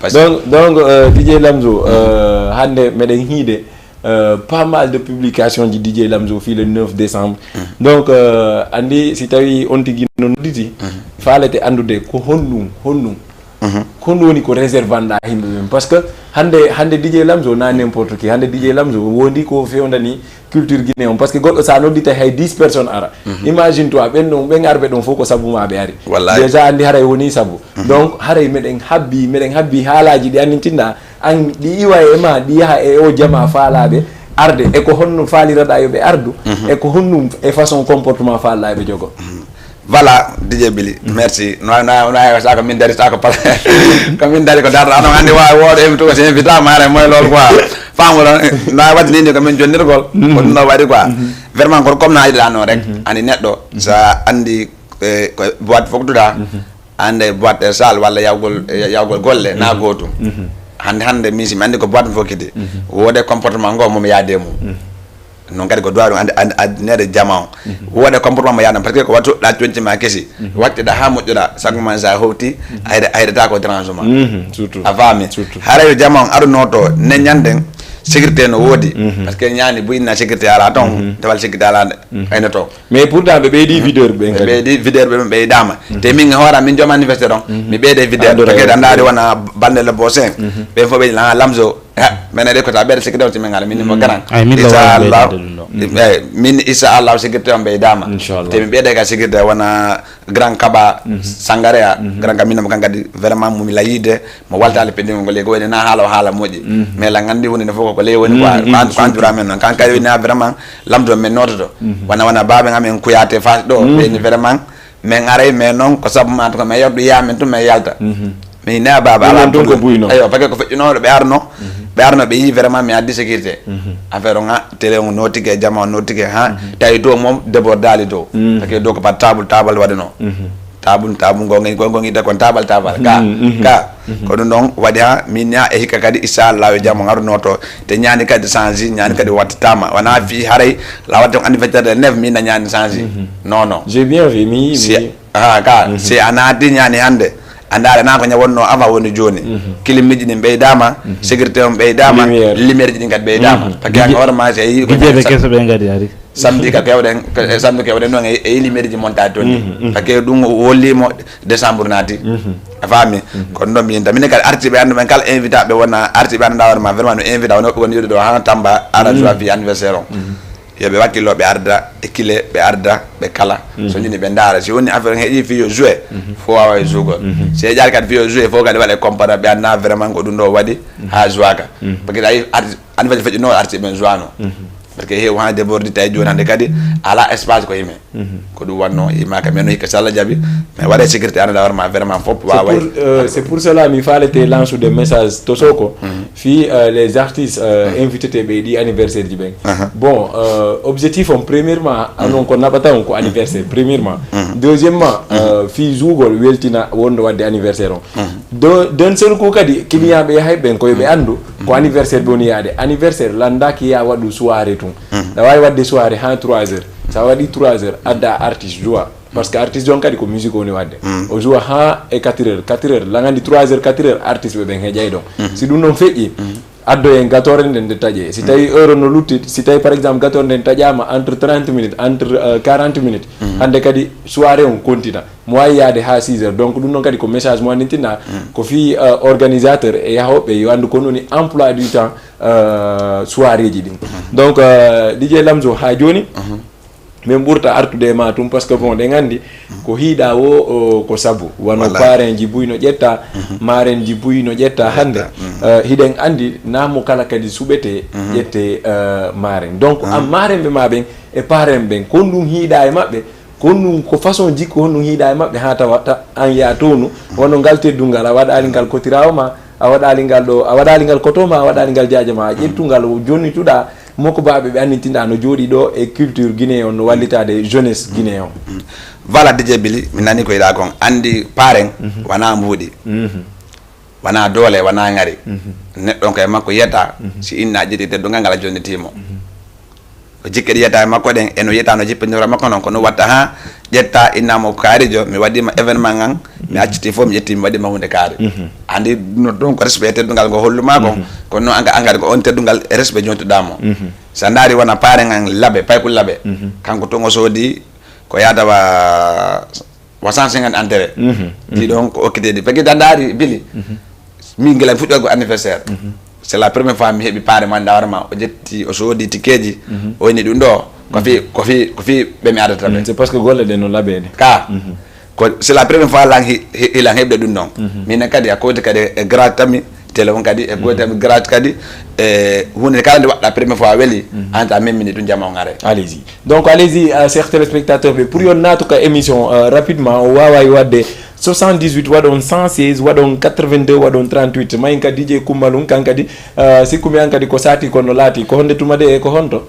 Parce que donc, donc, euh, D J Lamzo, euh, hannde meɗen hiide euh, pas mal de publication ji D J Lamzo fii le neuf décembre. Donc, euh, anndi si tawi on tigi no nodditi, faalete anndude ko honɗum, honɗum. Ko honɗum woni ko réservanɗa yimɓe ɓen? Parce que hannde, hannde D J Lamzo na n'importe qui. Hannde D J Lamzo wondi ko fewndani culture Guinée on. Parce que goɗɗo sa noddita hay dix personnes ara. Imagine toi, ɓen ɗon, ɓen arɓe ɗon fof ko sabu ma ɓe ari. Wallahi. Déjà anndi haray woni sabu. Donc, haray meɗen habbi, meɗen habbi haalaaji ɗi anndintinɗa. An ɗi iwa e ma, ɗi yaha e o jama faalaaɓe arde. E ko honno faaliraɗa yo ɓe ardu? E ko honɗum e façon comportement faalɗa yo ɓe jogo? Voilà, D J Billy, merci. No, no, no, sa ko min dari, sa ko pa-, ko min dari ko darɗa. Ano anndi wa-, wooɗo invité ko si invité ma, haray moy lool quoi. Faamu ɗon, no waɗi ni ko min jonnirgol. Ko ɗum no waɗi quoi. Vraiment, ko comme no yiɗirɗa noon rek. Anndi neɗɗo, sa anndi, eh, ko boîte fof duɗa. Hannde boîte e salle walla yawgol, yawgol golle na gootum. Hannde, hannde min si mi anndi ko boîte mi fokkiti, woode comportement ngo momi yaade mum. Noon kadi ko duwa ɗum anndi, anndi, anndinede jama on. Woode comportement mo yaade, parce que ko wattu ɗa conci ma kesi, wattiɗa ha moƴƴuɗa, sago ma sa howti, ayre, ayreta ko dérangement. Surtout. A faami? Surtout. Haray yo jama on arunoto ne ñanden, sécurité no woodi. Parce que ñaani bu inna sécurité ala toon, dewal sécurité ala nde, aynoto. Mais pourtant ɓe ɓeydi videur ɓen kadi. Ɓe ɓeydi videur ɓe ɓeydaama. Te min e hoore am min joom anniversaire on, mi ɓeyde videur. Parce que ɗa ndaari wona bande le bosin. Ɓe fof ɓe la Lamzo. Ha, menen de ko ta ɓeyde sikki ɗon si min ngala min mo grand. Ay, min lo wala inchallah ɓeydade ɗum ɗo. Eh, min inchallah sécurité on ɓeydaama. Inchallah. Te mi ɓeyde ka sécurité wona grand Kaba Sangarea. Grand Kaba min mo kan kadi vraiment mo mi layide. Mo waltaali pendingol ngol, e ko woni na haala o haala moƴƴi. Mais la nganndi woni no fof ko ley woni quoi. Ko an, ko an jura men noon. Kan kadi woni na vraiment Lamzo men noototo. Wona, wona baaɓe ngam en kuyaate Fass ɗo. Ɓe ni vraiment men aray, mais noon ko sabu ma to ko men yoddu yaa men tun men yalta. Mi na baaba ala ɗum ko buyno. Ayo, parce que ko feƴƴunooɗo ɓe arno. Ɓe arno ɓe yi vraiment mi addi sécurité. Affaire on ha télé on nootike, jama on nootike ha. Tawi dow mom débordali dow. Parce que dow ko par table, table waɗano. Tabun, tabun, gonga, gonga, gonga, ita kon tabal, tabal. Ka, ka. Ko ɗum ɗon waɗi ha, min ya e hikka kadi, inchallah, yo jam ngaru noto. Te ñaani kadi change, ñaani kadi wattitama. Wona fi haray, la watte on anniversaire de neuf, min na ñaani change. Non, non. J'ai bien vu, mi, si, mi. Ah, ka, si a naati ñaani hannde, a ndaara na ko ña wonno avant woni jooni. Kilimiji ɗin ɓeydama, sécurité on ɓeydama, lumière ji ɗin kadi ɓeydama. Parce que an hoore ma si a yi ko Gijjeeɓe kese ɓe ngadi ari. Samedi ka kewɗen, ka, e samedi kewɗen noon e, e lumière ji montaade toon ni. Parce que ɗum o hollimo décembre naati. A faami? Kono noon mbiyen tan, minen kala artiiɓe anndu men kala invitaɓe wona artiiɓe anndu ndawar ma vraiment no invita woni woɓɓe woni yeɗude o hana Tamba ara joie fi anniversaire on. Yo ɓe wakkilo ɓe arda e kile ɓe arda ɓe kala. So jini ɓe ndaara si woni affaire on heƴi fi yo joue. Fo wawa e jougol. Si heƴaali kadi fi yo joue fo kadi waɗa e compara ɓe anna vraiment ko ɗum ɗo waɗi ha joie ka. Parce que tawi arti anniversaire feƴƴuno artiiɓe men joie no. Parce que heewi haa déborde tawi jooni hannde kadi alaa espace ko yimɓe. Ko ɗum wannoo, imaka men o hikka, so Allah jaɓi, mais waɗa sécurité, annda warma vraiment fof. C'est wawa pour, euh, c'est pour cela mi faalete lansude message to Soko. Fii, euh, les artistes, euh, invité ɓe ɗi anniversaire ji ɓen. Bon, euh, objectif on premièrement, anon ko naɓata on ko anniversaire premièrement. Deuxièmement, euh, fii juugol weltina wonɗo waɗde anniversaire on. D'un seul coup kadi client ɓe yahay ɓen ko yoɓe anndu ko anniversaire ɓe woni yaade. Anniversaire landaaki ya waɗu soirée tun. Ɗa waawi waɗde soirée ha trois heures. Sa waɗi trois heures, adda artiste joua. Parce que artiste on kadi ko musique woni waɗde. O joua ha e quatre heures, quatre heures, langandi trois heures, quatre heures, artiste ɓe ɓen heƴay ɗon. Si ɗum ɗon feƴƴi, addo en gatore nden nde taƴe. Si tawi heure no lutti, si tawi par exemple gatore nden taƴama entre trente minutes, entre, euh, quarante minutes, hande kadi soirée on continua. Mo wawi yaade ha six heures. Donc ɗum ɗon kadi ko message mo andintinɗa. Ko fii, euh, organisateur e yahoɓe yo andu ko woni emploi du temps, euh, soirée ji ɗin. Donc, euh, D J Lamzo, ha joni, min ɓurta artude e ma tun, parce que bon, ɗen anndi ko hiiɗa wo, o, ko sabu. Wano parenji buy no ƴetta, marenji buy no ƴetta hannde. Eh, hiɗen anndi namo kala kadi suɓete, ƴette, eh, maren. Donc, an marenɓe ma ɓen e parenɓe ɓen, ko honɗum hiiɗa e maɓɓe? Ko honɗum, ko façon jikku honɗum hiiɗa e maɓɓe haa tawa ta-, an yaa townu? Wano ngal teddungal, a waɗaali ngal kotirawo ma, a waɗaali ngal ɗo, a waɗaali ngal koto ma, a waɗaali ngal jaaja ma, a ƴettu ngal, jonnituɗa, Mokobaaɓe ɓe annitinɗa no jooɗi ɗo e culture guinéen on, no wallitaade jeunesse guinéen on. Voilà, D J Billy, mi nani ko yiɗa kon. Anndi paaren wona mbuuɗi, wona doole, wona ŋari. Neɗɗo on ko e makko yiyata, si inna ƴetti teddungal ngal a jonnitiimo. Ko jikke ɗi yiyata e makko ɗen, e no yiyata no jippinira makko non, ko ɗum watta ha ƴetta inna mo kaarijo, mi waɗima événement ngan, mi acciti fof, mi ƴetti, mi waɗima hunde kaari. Anndi no ɗum ko respect e teddungal ngo holluma kon. Kono noon an, an kadi ko on teddungal e respect jontuɗa mo. Sa ndaari wona paare ngan Labe, Payku Labe. Kanko tun o soodi ko yaata wa, wa cent cinquante entrée. Ɗi ɗon ko okkiteɗi. Peki da ndaari Billy. Min gila fuɗɗogo anniversaire. C'est la première fois mi heɓi paare man ndawarma. O ƴetti, o soodi tikeji. O woni ɗum ɗo. Ko fi, ko fi, ko fi ɓe mi adata ɓe. C'est parce que golle ɗen no labeede. Ka. Ko, c'est la première fois lan hi, hi, hilan heɓde ɗum ɗon. Min kadi a kowti kadi e grade tami, télé on kadi, e kowti tami grade kadi, e hunde kala nde waɗɗa première fois weli, an ta memmini ɗum jama on are. Allez-y. Donc, allez-y, euh, chers téléspectateurs, ɓe pour yo naatu ka émission, euh, rapidement, o wawa e waɗde soixante-dix-huit, waɗon cent seize, waɗon quatre-vingt-deux, waɗon trente-huit. Mayin ka D J Kumbalun, kan kadi, euh, sikkumi an kadi ko saati kono laati. Ko honde tuma de e ko honto?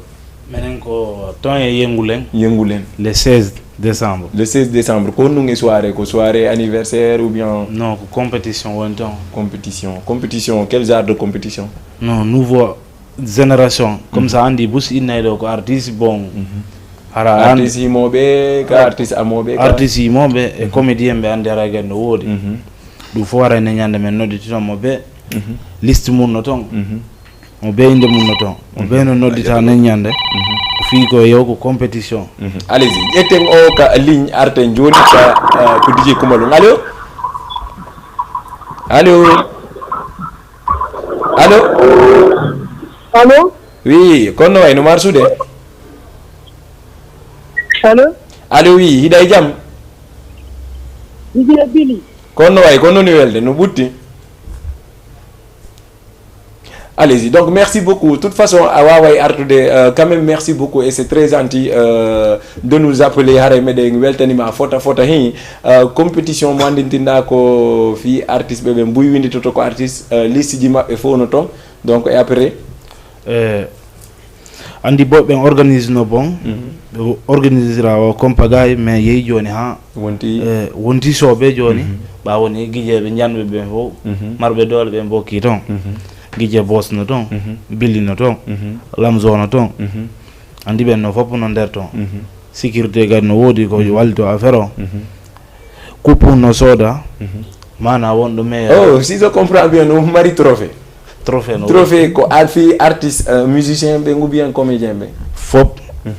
Menen ko ton e Yengulen. Yengulen. Le seize décembre. Le seize décembre. Ko honɗum e soirée? Ko soirée anniversaire ou bien? Non, ko compétition woni ton. Compétition. Compétition, quel genre de compétition? Non, nouveau génération. Comme ça, anndi bus innay ɗo ko artiste, bon. Hara an artiste yimooɓe, ka artiste amooɓe, ka artiste yimooɓe e comédien ɓe anndi hara gen no woodi. Ɗum fof hara ene ñande men nodditino mo be liste mum no ton. Mo be innde mum no ton. Mo be no noddita nen ñande. Ko fii ko yew ko compétition. Allez-y, ƴetten o ka ligne arten jooni ka, eh, ko D J Kumalun. Allo? Allo? Allo? Allo? Oui, kono way no marsude? Allo? Allo, oui, hiɗa e jam? D J Billy. Kono way, kono ni welde, no ɓutti? Allez-y. Donc, merci beaucoup. De toute façon, a waaway artude, euh, quand même, merci beaucoup. Et c'est très gentil, euh, de nous appeler. Haray meɗen weltanima fota fota hen. Euh, compétition mo anndintinɗa ko fi artiste ɓe, ɓe mbuy winditoto ko artiste, euh, liste ji maɓɓe fof no ton. Donc, et après? Eh, anndi bo ɓen organise no bon. Ɓe organisera o compagay, mais yehi jooni ha wonti, eh, wonti soɓe jooni. Ɓa woni gijeeɓe njanɓe ɓen fof, marɓe doole ɓen fof ki ton. Gije Boss no ton, Billy no ton, Lamzo no ton. Anndi ɓen no fof no nder ton. Sécurité kadi no woodi ko wallito affaire o. Coupe no sooda, mana wonɗo meilleur. Oh, si je comprends bien, no mari trophée. Trophée no woodi. Trophée ko ar-, fi artiste, euh, musicien ɓe, ou bien comédien ɓe? Fof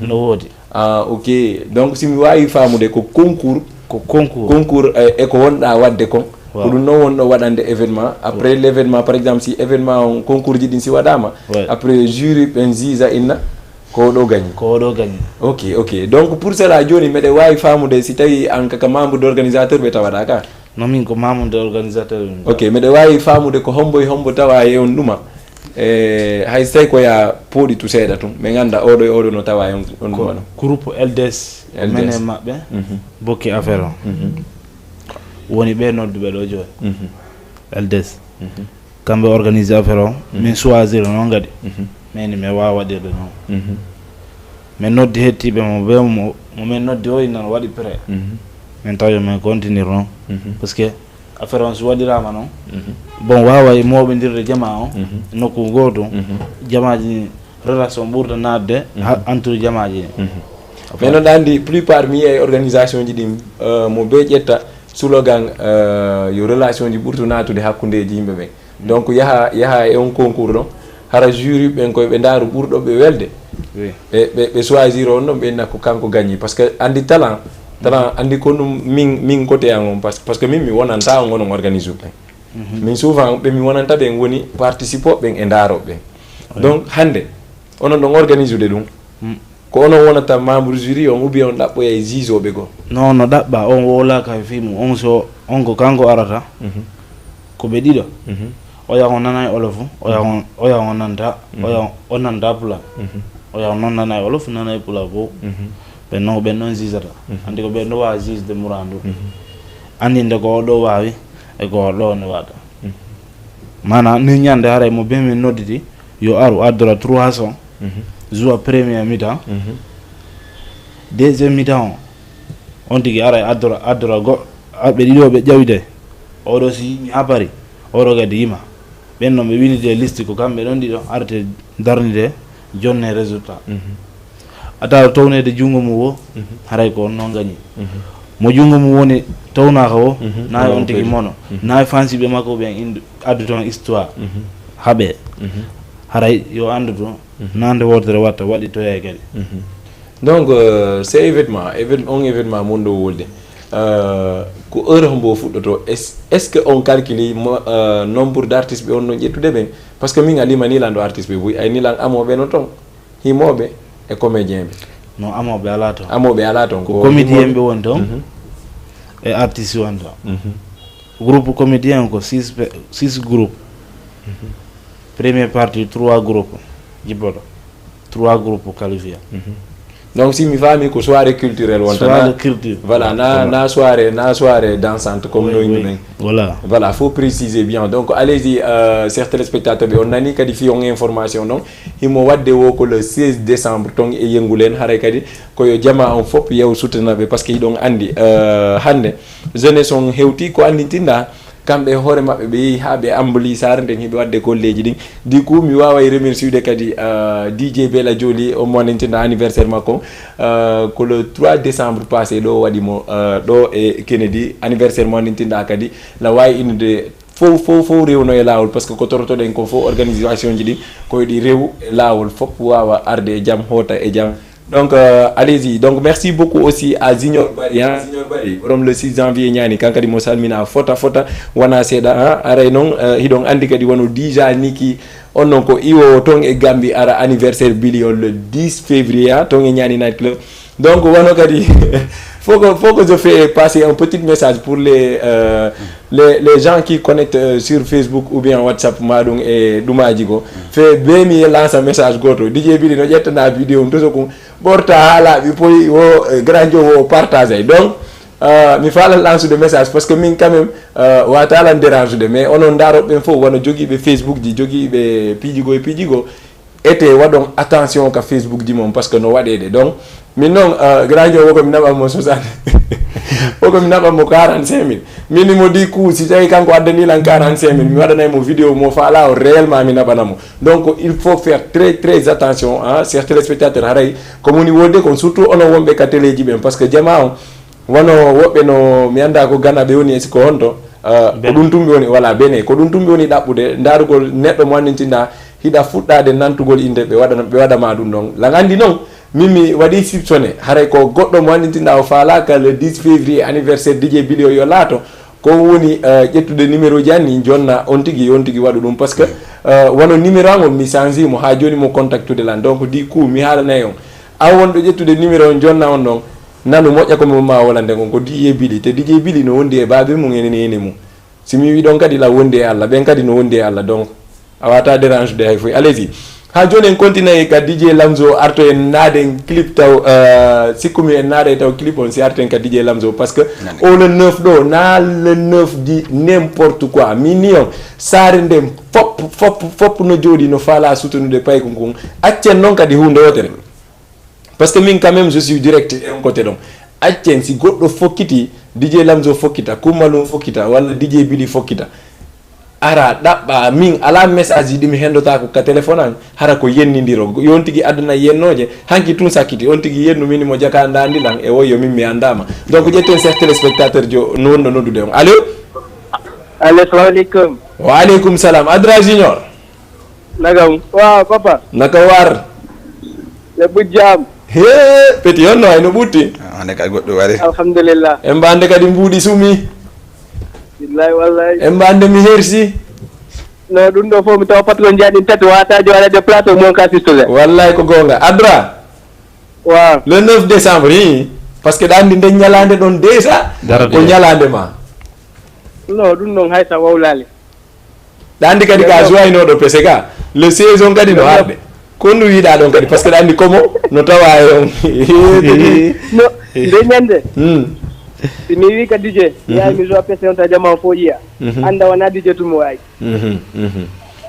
no woodi. Ah, ok. Donc, si mi waawi faamude, ko concours. Ko concours. Concours, eh, e ko wonɗa waɗde kon. Waaw. Ko ɗum noon wonɗo waɗande événement. Après l'événement, par exemple, si événement on, concours ji ɗin si waɗaama, après jury ɓen juge inna ko oɗo gagné. Ko oɗo gagné. Ok, ok. Donc, pour cela, jooni, meɗen waawi faamude si tawi an ka, ka membre d'organisateur ɓe tawaɗa ka? Non, min ko membre d'organisateur min. Ok, meɗen waawi faamude ko hombo e hombo tawa e on ɗuma? E hay so tawi ko ya pooɗi tu seeɗa tun, ɓe ngannda oɗo e oɗo no tawa e on, on ko ɗum. Groupe L D S, ko L D S. Men e maɓɓe bokki affaire o. Woni ɓe nodduɓe ɗo jooni. L D S. Kamɓe organiser affaire o. Min choisir noon kadi. Min mi waawa waɗirde noon. Min noddi hettiiɓe mo, ɓe mo, mo min noddi o ina waɗi prêt. Min tawi min continuer noon. Parce que affaire on so waɗiraama noon, bon, waawa e mooɓindirde jamaa o nokku gooto. Jamaaji ɗi, relation ɓurta naatde ha entre jamaaji ɗi. Mais noon ɗa anndi, plupart mi yiya e organisation ji ɗin, euh, mo be ƴetta slogan, euh, yo relation ji ɓurtu naatude hakkundeji yimɓe ɓen. Donc yaha yaha e on concours ɗon, hara jury ɓen koye ɓe ndaaru ɓurɗo ɓe welde. Ɓe ɓe ɓe choisir on ɗon, ɓe inna ko kanko gagni, parce que anndi talent. Talent anndi ko ɗum min min côté an on, parce que min mi wonanta on onon organise ɓen. Min souvent ɓe mi wonanta ɓen woni participoɓe ɓen e ndaaro ɓen. Donc hannde onon ɗon organise ude ɗum, ko onon wonata membre jury on ou bien on ɗaɓɓoya e juge oɓe goo? Non, no ɗaɓɓa, on wowlaka e fii mum. On so on ko kanko arata. Ko ɓe ɗiɗo. Oya on nanay olofu, oya on oya on nanta, oya on nanta pula. Oya on noon nanay olofu, nanay pula fof. Ɓen noon ko ɓen ɗon jugeata. Anndi ko ɓen ɗo waawi juge de murandu. Anndinde ko o ɗo waawi e ko o ɗo ne waɗa. Maanaam ni ñande haray mo be min nodditi yo aru addora trois cents. Joua premier mi-temps. Deuxième mi-temps o on tigi aray addora addora goɗɗo. Ɓe ɗiɗo ɓe ƴawide. Oɗo si mi habari, oɗo kadi yima. Ɓen noon ɓe windide liste ko kamɓe ɗon ɗiɗo arte darnide jonne résultat. A tawa townede junngo mum wo, haray ko on noon gañi. Mo junngo mum woni townaaka wo, nayi on tigi mono. Nayi fansiɓe makko ɓen indu addu toon histoire. Haɓe. Haray yo anndu to nande wootere watta waɗi toya e kadi. Donc euh, ce événement, évén- on événement mon ɗo wolde, euh, ko heure hombo fuɗɗoto? Est ce que on calculi mo- euh, nombre d' artiste ɓe on no ƴettude ɓen? Parce que min a limani lan ɗo artiste ɓe buy ay ni lan amoɓe no ton, himoɓe e comédien ɓe. Non, amoɓe ala ton. Amoɓe ala ton, ko comédien ɓe woni ton. E artiste woni ton. Groupe comédien ko six pe- six groupe. Première partie trois groupe jibboɗo, trois groupe qualifié. Donc si mi faami ko soirée culturelle wonta? Soirée culture. Voilà, na na soirée na soirée dansante comme no yimɓe ɓen. Voilà. Voilà, faut préciser bien. Donc allez-y, euh, chers téléspectateurs ɓe, on nani kadi fi on information ɗon. Himo wadde wo ko le seize décembre ton e Yengul en, haray kadi ko yo jama on fof yew sutana ɓe, parce que hiɗon anndi, euh, hannde jeunesse on hewti ko anndintinɗa. Kamɓe e hoore maɓɓe ɓe yehi haa ɓe amboli saare nden, hiɓe waɗde golleeji ɗin. Du coup mi waaway remerciude kadi, euh, D J Bela Joli, o mo anndintinɗa anniversaire makko, euh, ko le trois décembre passé ɗo waɗi mo, euh, ɗo e Kennedy, anniversaire mo anndintinɗa kadi na waawi innude fof fof fof rewno e laawol, parce que ko torotoɗen ko fof organisation ji ɗin ko eɗi rewu e laawol, fof waawa arde e jam, hoota e jam. Donc euh, allez-y. Donc merci beaucoup aussi à Junior Bari, hein. Junior Bari, borom le six janvier ñaani, kan kadi mo salmina fota fota, wana seeɗa, hein. Aray noon, euh, hiɗon anndi kadi wano déjà Niki, on noon ko iwowo ton e Gambie, ara anniversaire Billy on le dix février, hein, ton e ñaani night club. Donc wano kadi faut que faut que je fais passer un petit message pour les euh, les les gens qui connectent euh, sur Facebook ou bien WhatsApp ma ɗum e ɗumaji goo. Fe be mi lança message goto, D J Billy no ƴettana vidéo um to so kum ɓorta ha laaɓi poyi wo, euh, grand jo wo partage ay. Donc euh, mi faala lansude message parce que min quand même euh, wata lan dérange de, mais onon ndaroɓe ɓen fof wano jogiiɓe Facebook ji, jogiiɓe piiji goo e piiji goo, ete waɗon attention ka Facebook ji mon parce que no waɗede. Donc min noon, euh, grand jo woko mi naɓan mo soixante woko mi naɓan mo quarante-cinq mille. Min mi mo di coup, si tawi kanko addani lan quarante-cinq mille, mi waɗanay mo vidéo mo faala o réellement mi naɓana mo. Donc il faut faire très très attention, hein, chers téléspectateurs. Haray ko moni wodde kon, surtout onon wonɓe ka téléji ɓen, parce que jama on wano woɓɓe no mi annda ko Gana ɓe woni, e si ko honto, euh, ko ɗum tumɓe woni, voilà, Bene, ko ɗum tumɓe woni ɗaɓɓude ndarugol neɗɗo mo anndintinɗa hiɗa fuɗɗade nantugol innde ɓe waɗana ɓe waɗama ɗum ɗon. Lan anndi noon min mi waɗi soupçonné haray ko goɗɗo mo anndintinɗa o faalaka le dix février anniversaire D J Bilio yo laato, ko woni euh, ƴettude numéro ji anni jonna on tigi on tigi waɗu ɗum, parce que euh, wano numéro an on mi change mo ha joni mo contactude lan. Donc du coup mi haalanay on, a wonɗo ƴettude numéro on jonna on ɗon, nanu moƴƴa ko mo ma wolande kon ko D J Billy, te D J Billy no wondi e baabe mum enen ene mum. Si mi wi ɗon kadi la wondi e Allah, ɓen kadi no wondi e Allah. Donc A wata dérange de hay foy. Allez-y. Ha joni en continue ka D J Lamzo, arto en naaden clip taw, euh, sikkumi en naaday taw clip on si arten ka D J Lamzo, parce que o le neuf ɗo na le neuf di n'importe quoi. Min ni on, saare nden fop, fop, fop no jooɗi no faala sutunude paykun kun. Accen non kadi hunde wotere. Parce que min quand même je suis direct e on côté ɗon. Accen si goɗɗo fokkiti, D J Lamzo fokkita, Kummalum fokkita, walla D J Bili fokkita. Ara ɗaɓɓa min ala message ji ɗi mi hendotako ka téléphone an, hara ko yennidiro. Yo on tigi addana yennooje, hanki tun sakkiti, on tigi yennu min mo jaka ndandi lan, e woyo min mi andama. Donc ƴetten chef téléspectateur jo no wonno noddude on. Allo? Allo, salamu aleykum. Wa aleykum salam. Adra Junior. Nagam. Wa, papa. Naka war? Lebbu jam. He, peti on no ay no ɓutti. Ande kadi goɗɗo wari. Alhamdulillah. En mbande kadi mbuuɗi sumi. Billahi wallahi. En mbande mi hersi. No, ɗum ɗo fof mi tawa patron jaaɗin tati wata jowaɗade plateau mon ka sistole. Wallahi ko gonga. Adra. Wa. Le neuf décembre, hi. Parce que ɗa andi nden ñalande ɗon déjà. Darade. Ko ñalande ma. No, ɗum ɗon hay sa wawlali. Ɗa andi kadi ka jowaynooɗo pese ka. Le seize on kadi no arde. Ko ndu wiɗa ɗon kadi, parce que ɗa andi komo no tawa e on. No, nde ñande. Hmm. Si mi wi ka D J, mi yahay mi jowa pese on ta jama o fof yiya. Mhm. Anda wona D J tun mo wawi. Mhm, mhm.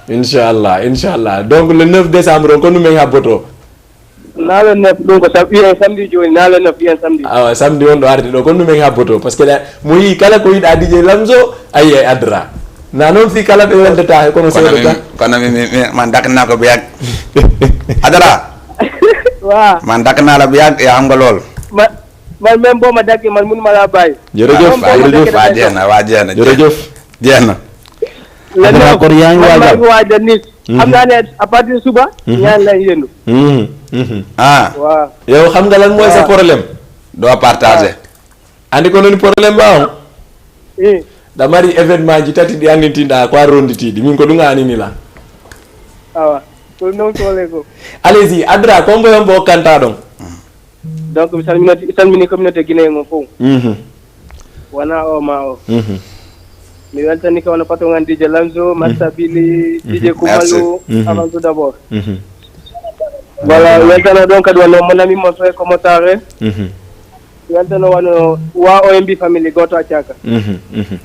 Inchallah, inchallah. Donc le neuf décembre on, ko ndu men habboto? Na le neuf, ɗum ko sam-, wiyen samedi joni, na le neuf, wiyen samedi. Awa, samedi on ɗo arde ɗo, ko ndu men habboto? Parce que ɗa, mo yi kala ko yiɗa D J Lamzo, ayi e Adra. Na noon fi kala ɓe weldata he kono kono seeɗa min, tan. Kono min, min, min, man dakna ko ɓe yag. Adra. Wa. Man dakna la ɓe yag, ya xam nga lool. Ma, man même boo ma daggee, man mënu ma laa bàyyi. Jërëjëf, wa, jërëjëf. Wa jeena, wa jeena. Jërëjëf. Jeena. Adra, kono yaa ngi waajal? Maa ngi waajal nii. Mhm. Xam naa ne à partir de suba, mhm, ñaan lay yendu. Mhm, mhm. Ah. Waaw. Yow xam nga lan mooy sa problème? Doo partager. Andi ko noni problème ba on? Eh. Ɗa mari événement ji tati ɗi anndintinɗa ko a ronditiiɗi. Min ko ɗum anini la. Awa. Ko non tole ko. Allez-y, Adra, ko mboyon bo kanta ɗon? Donc, mi salmino-, mi salmini communauté guinéen on fof. Mhm. Wona o ma o. Mhm. Mi weltani ko wona patron an D J Lanzo, mhm, Masta Billy, mhm, D J, merci, Kumalu, mhm, avant tout d'abord. Mhm. Voilà, mi weltano ɗon kadi wonno mon ami mon frère Komotare. Mhm. Mi weltano wano wa O M B family, gooto accaka. Mhm, mhm.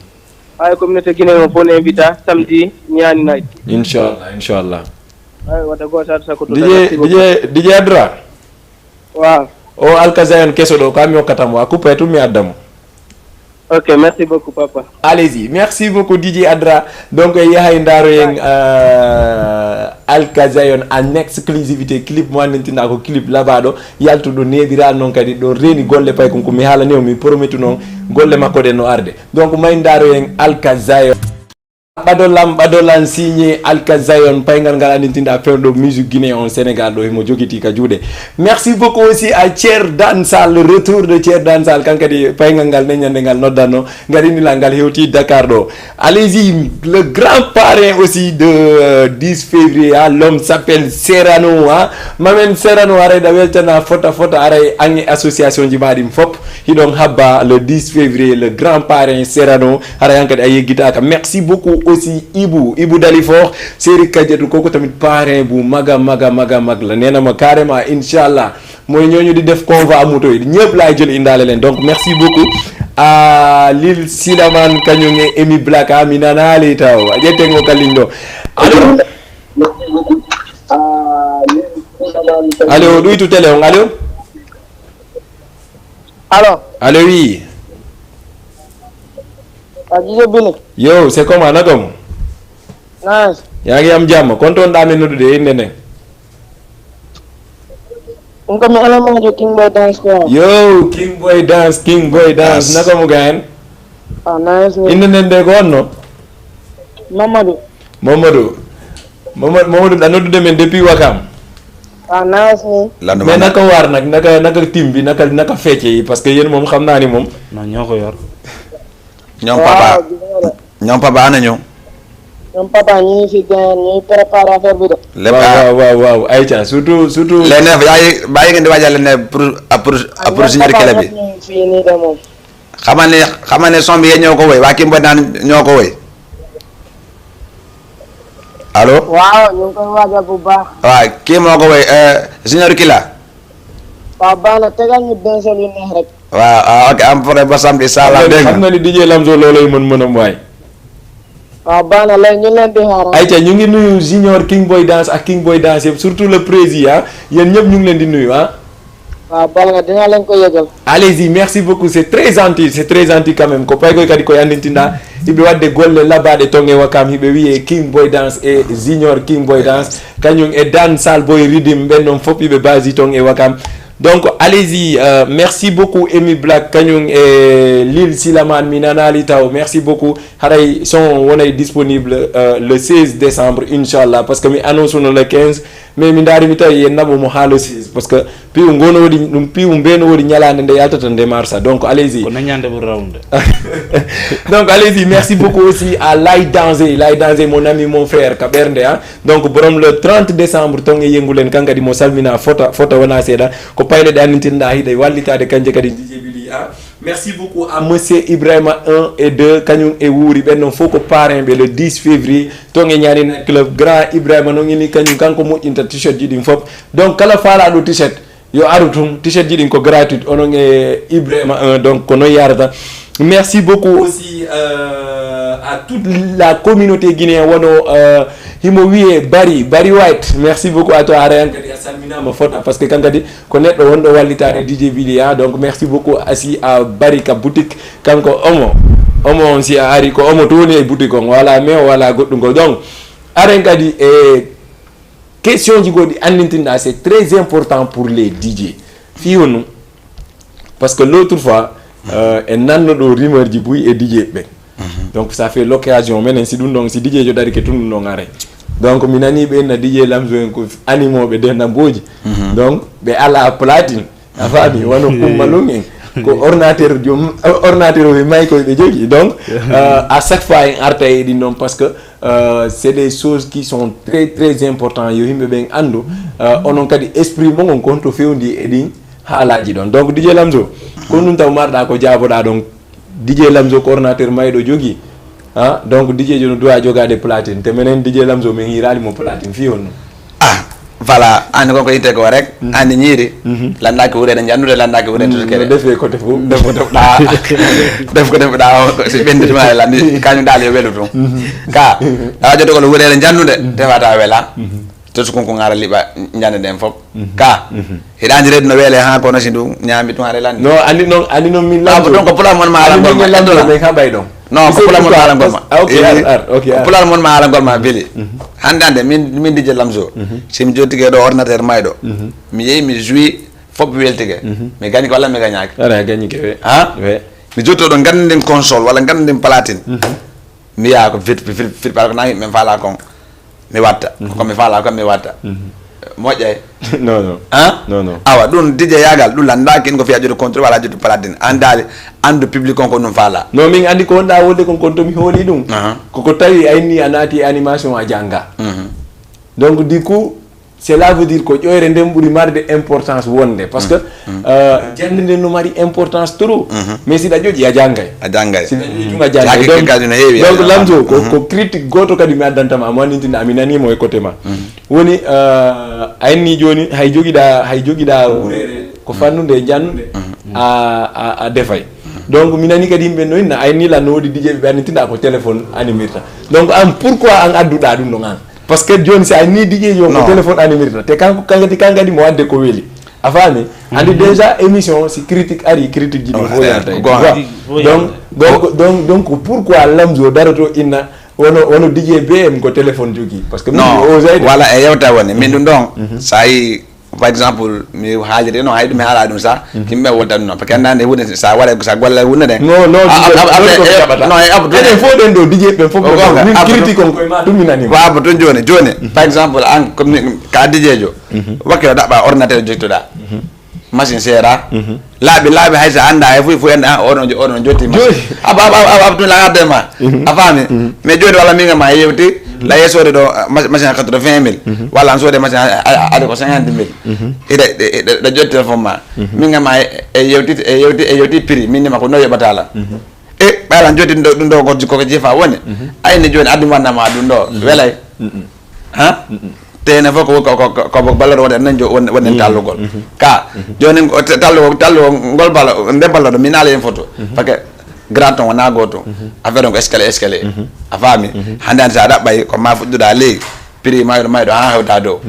Hay communauté guinéen on fof ne invita samedi ñaani night. Inchallah, inchallah. Ay, wadde gooto sato sakko D J, merci beaucoup. D J, D J Adra. Waaw. O Alkazayon keso ɗo, ka mi hokkata mo, a coupé tun mi adda mo. Ok, merci beaucoup, papa. Allez-y. Merci beaucoup, D J Adra. Donc, e yahay ndaaro en, euh, Alkazayon en exclusivité, clip mo anndintinɗa ko clip labaɗo, yaltuɗo neeɓira noon kadi ɗo reeni golle pay kon ko mi haalani on, mi prometu noon golle makko ɗen no arde. Donc, may ndaaro en Alkazayon. Ɓadolam, ɓadolam signé Alka Zion, payngal ngal anndintinɗa fewndo musique guinéen on Sénégal ɗo himo jogiti ka juuɗe. Merci beaucoup aussi à Thier Dansal, le retour de Thier Dansal, kan kadi payngal ngal ne ñande ngal noddanno, ngal innilal ngal hewti Dakar ɗo. Allez-y, le grand parrain aussi de, euh, dix février, hein, l'homme s'appelle Serrano, hein. Mamen Serrano, aray da weltana fota fota, aray ange association ji ma ɗin fop. Hiɗon habba le dix février, le grand parrain Serrano. Hara hankadi a yeggitaka. Merci beaucoup aussi Ibou, Ibou Dalifort, Seri Kadiatou, koko tamit parrain bu maga, maga, maga, mag la. Nena ma carrément, inchallah. Mooy ñooñu di def convoi moto yi, ñëpp laay jël indaale leen. Donc, merci beaucoup à Lil Silaman Kañonge, Emi Black, ah, mi nanaale taw. A ƴetten ko kallindo. Allô? Allô, ɗuytu télé on, allô? Allô? Allô, oui. Ah, D J Billy. Yo, c'est comment, naka mo? Nice. Yaa ngi am jàmm? Kon toon ɗaa men noddude e innde nden? Ɗum ko mi alamajo King Boy Dance ko. Yo, King Boy Dance, King Boy Dance. Dance. Naka mo, gayen? Ah, nice ni. Innde nden de ko honno? Mamadou. Mamadou. Mamadou, Mamadou, ɗa noddude men depuis Wakam. Ah, nice ni. Landu mais mana. Naka waar nag, naka, naka tim bi, naka, naka fecce yi, parce que yéen moom xam naa ni moom. Non, ñoo ko yor. Ñoom papa. Waaw, gis nga de. Ñoom papa ana ñu? Ñoom papa ñu ngi fi gain, ñu ngi préparé affaire bi de. Lépp waaw, ah. Waaw, waaw, waaw. Ayca, surtout, surtout. Les neuf, yaa ngi, bàyyi ngeen di waajal les neuf pour, ah, pour, ah, pour ñoom signer papa clé bi. Ñoom ñu ngi fii nii de moom. Xamal ne, xamal ne son bi yéen ñoo ko woy, waa Kimbo naan ñoo ko woy. Allo? Waaw, ñu ngi koy waajal bu baax. Waaw, kii moo ko woy, eh, Junior Killa. Waaw, baax na, tegal ñu benn seul yu neex rek. Waaw, ah, ok, am problème ba samedi, incha Allah, dégg Xam nga. Nga ni D J Lamzo loolay mën-mënam waay. Waaw, baax na, léegi ñu leen di xaaral. Ayca, ñu ngi nuyu Junior King Boy Dance ak King Boy Dance yëpp, surtout le président, yéen ñëpp ñu ngi leen di nuyu, ah. Waaw, baax na, dinaa leen ko yëgal. Allez-y, merci beaucoup, c'est très gentil, c'est très gentil quand même. Ko paykoy kadi ko yandintinda, hiɓe wadde golle labaɗe ton e Wakam, hiɓe wiye King Boy Dance e Junior King Boy Dance, kañum e Dan Sal Boy Ridim, ɓen ɗon fof hiɓe basi ton e Wakam. Donc, allez-y, euh, merci beaucoup, Emi Black, kañum e Lil Silaman, mi nanali taw, merci beaucoup. Haray son wonay disponible, euh, le seize décembre, inchallah, parce que mi annonce no le quinze, mais mi ndaari mi tawi en naɓo mo haa le seize, parce que piwu ngo no woodi, ɗum piwu mbe no woodi ñalaande nde yaltata nde marsa. Donc, allez-y. Ko nañande ɓuri rawnde. Donc, allez-y. Merci beaucoup aussi à Lay Danger. Lay Danger, mon ami, mon frère, ka ɓernde, hein. Donc, borom le trente décembre, ton e yengulen, kan kadi mo salmina fota, fota wona seeɗa. Ko payle ɗe annintinɗa hiɗe wallitade kanje kadi D J Billy, hein. Merci beaucoup à Monsieur Ibrahima un et deux, kañum e wuuri ɓen ɗon fof ko parrain ɓe le dix février, ton e Ñaari Night Club. Grand Ibrahima noon ini kañum kanko moƴƴinta t-shirt ji ɗin fof. Donc, kala faalaɗo t-shirt, yo aru tun, t-shirt ji ɗin ko gratuit, onon e Ibrahima un, donc ko noon yarata. Merci beaucoup aussi, euh, à toute la communauté guinéenne, wono, euh, himo wiye Bari, Bari White. Merci beaucoup à toi, Arayan kadi a salminama fota, parce que kan kadi ko neɗɗo wonɗo wallitaade D J Billy, hein. Donc, merci beaucoup aussi à Bari ka boutique, kanko omo, omo on si a ari ko omo to woni e boutique on, wala mais wala goɗɗum ko. Donc, aren kadi e question ji goɗɗi anndintinɗa, c'est très important pour les D J. Fii honno? Parce que l'autre fois, euh, en nanno ɗo rumeur ji buy e D J ɓen. Donc, ça fait l'occasion, menen si ɗum ɗon, si D J jo dari ke tun ɗum ɗon are. Donc, mi nani ɓe na D J Lamzo en ko animoɓe de na mboji. Donc, ɓe ala platine. A faami, wano kummalum en. Ko ordinateur jom, ordinateur o e may ko ɓe jogi. Donc, euh, à chaque fois en arta e ɗin ɗon, parce que, euh, c'est des choses qui sont très, très importantes. Yo yimɓe ɓen anndu, euh, onon kadi esprit mo ngon ko honto fewndi e ɗin haalaaji ɗon. Donc, D J Lamzo, ko ɗum taw marɗa ko jaaboɗa ɗon. D J Lamzo ko ordinateur mayɗo jogi. Ah, donc D J jo no duwa jogaade platine. Te menen D J Lamzo men hiiraali mo platine fii honno? Ah, voilà, an kon ko yitte ko rek, an ñiiri, lanndaki wureede ñanndude, lanndaki wureede tutukere. Defe ko defu. Def ko defɗa, def ko defɗa, si ɓennditi ma e lanndi, kañum daal yo welu tun. Ka, awa jotto ko wureede ñanndude, tefata wela. To sukun ko ŋara liɓa ñande ɗen fof. Ka, hiɗa anndi reedu no weele ha kono si ndu ñaami tun haɗa lanndi. No, anndi noon, anndi noon min Abo Lamzo. ɗon ko pulaar mon ma Anndi alangol noon ma. min Lamzo, min ka mbay ɗon. Non, ko pulaar mon ma alangol ma. Ah, ok, Eh, ar, ar, ok, ko ar. Pulaar mon ma alangol ma bili. Hannde hannde min, min D J Lamzo. Si mi jottike ɗo ordinateur mayɗo. Mi yehi mi joui fof weltike. Mi gañi ko walla mi gañaaki. Ara gañi ke we. Ha? We. Mi jotto ɗo nganndin console walla nganndin platine. Mi yaha ko fit, fit, fit, fit, ko nawi min faala kon. Mi watta. Ko mi faala kon mi watta. Moƴƴay. Non, non. Ha? Non, non. Awa, ɗum D J yagal, ɗum lanndaaki en ko fiya joɗo contrôle walla joɗo platine. Andaali, anndu public on ko ɗum faala. Non, min anndi ko wonɗa wolde kon, kon to mi hooli ɗum. Aha. Koko tawi a inni a naati e animation a jannga. Donc, du coup, cela veut dire ko ƴoyre nden ɓuri marde importance wonde. Parce que, euh, jannde nden no mari importance trop. Mais si ɗa joƴi a janngay. A janngay. Si ɗa joƴi tun a janngay. Jaaki Donc, kadi no heewi, donc eh, Lamzo, ko, mhm. Ko critique gooto kadi mi addantama, mo anndintinde, a mi nanii mo e côté ma. Woni, euh, a inni jooni, hay jogiɗa, hay jogiɗa wureede ko fannude e jannude, a, a, a defay. Donc, mi nani kadi yimɓe no inna, a inni lan no woodi D J ɓe anndintinɗa ko téléphone animirta. Donc, an, pourquoi an adduɗa ɗum ɗon an? Parce que jooni, si a inni D J jooni ko Non. Téléphone animirta, te kanko, kan kadi, kan kadi mo wadde ko weli. A faami? Anndi déjà émission, si critique ari, critique ji ɗum Oh, fof eh, yarata e ko goonga. ɗum. Donc, donc, donc, donc, pourquoi Lamzo daroto inna wono, wono D J B M ko téléphone jogii? Parce que min Non, mi osayde. Wala e yewta woni. Min ɗum ɗon, so a yi, par exemple, mi haaliri no hay ɗum mi haala ɗum sa, yimɓe wonta ɗum noon. Parce que annda nde hunde, sa waɗa, sa golla hunde nden. Non, non, Ah, D J ah, ah, ko eh, jaɓata. Non, e abdu. Enen fof ɗen ɗo D J ɓen fof Ko no goonga, min abdu. Critique on koye ma ɗum mi nani. Ko abdu tun jooni, jooni. Par exemple, an, comme ni, ka D J jo. Wakkilo ɗaɓɓa ordinateur jottoɗa. Machine seera. Laaɓi, laaɓi, hay so annda hay fof, fof annda, ah, oɗon jo-, oɗon jotti machine. Jooni. Aba, aba, aba, aba, tun la arde ma. A faami? Mais jooni walla min ma yewti, la yesoode ɗo, ah, ma-, machine quatre-vingt mille. Walla an soode machine a-, a-, a-, ade ko cinquante mille. Ida, ida, ida jotti téléphone ma. Min ma e, e yewti, e yewti, e yewti prix, min ma ko no yoɓata la. E, ɓayla jotti ɗum ɗo, ɗum ɗo ko, ko jifa woni. Ayni jooni addi wanna ma ɗum ɗo. Welay. Ha? Te enen fof ko, ko, ko, ko, ko balloɗo wonde enen jo-, wonde, wonde tallugol. Ka, jooni o te-, tallugol, tallugol ngol ballo, nde balloɗo, mi naala heen photo. Parce que grand on wonaa gooto. Affaire on ko escalier, escalier. A faami? Hannde hannde so a ɗaɓɓay, ko ma fuɗɗuɗa ley, prix mayɗo, mayɗo, haa hewta dow.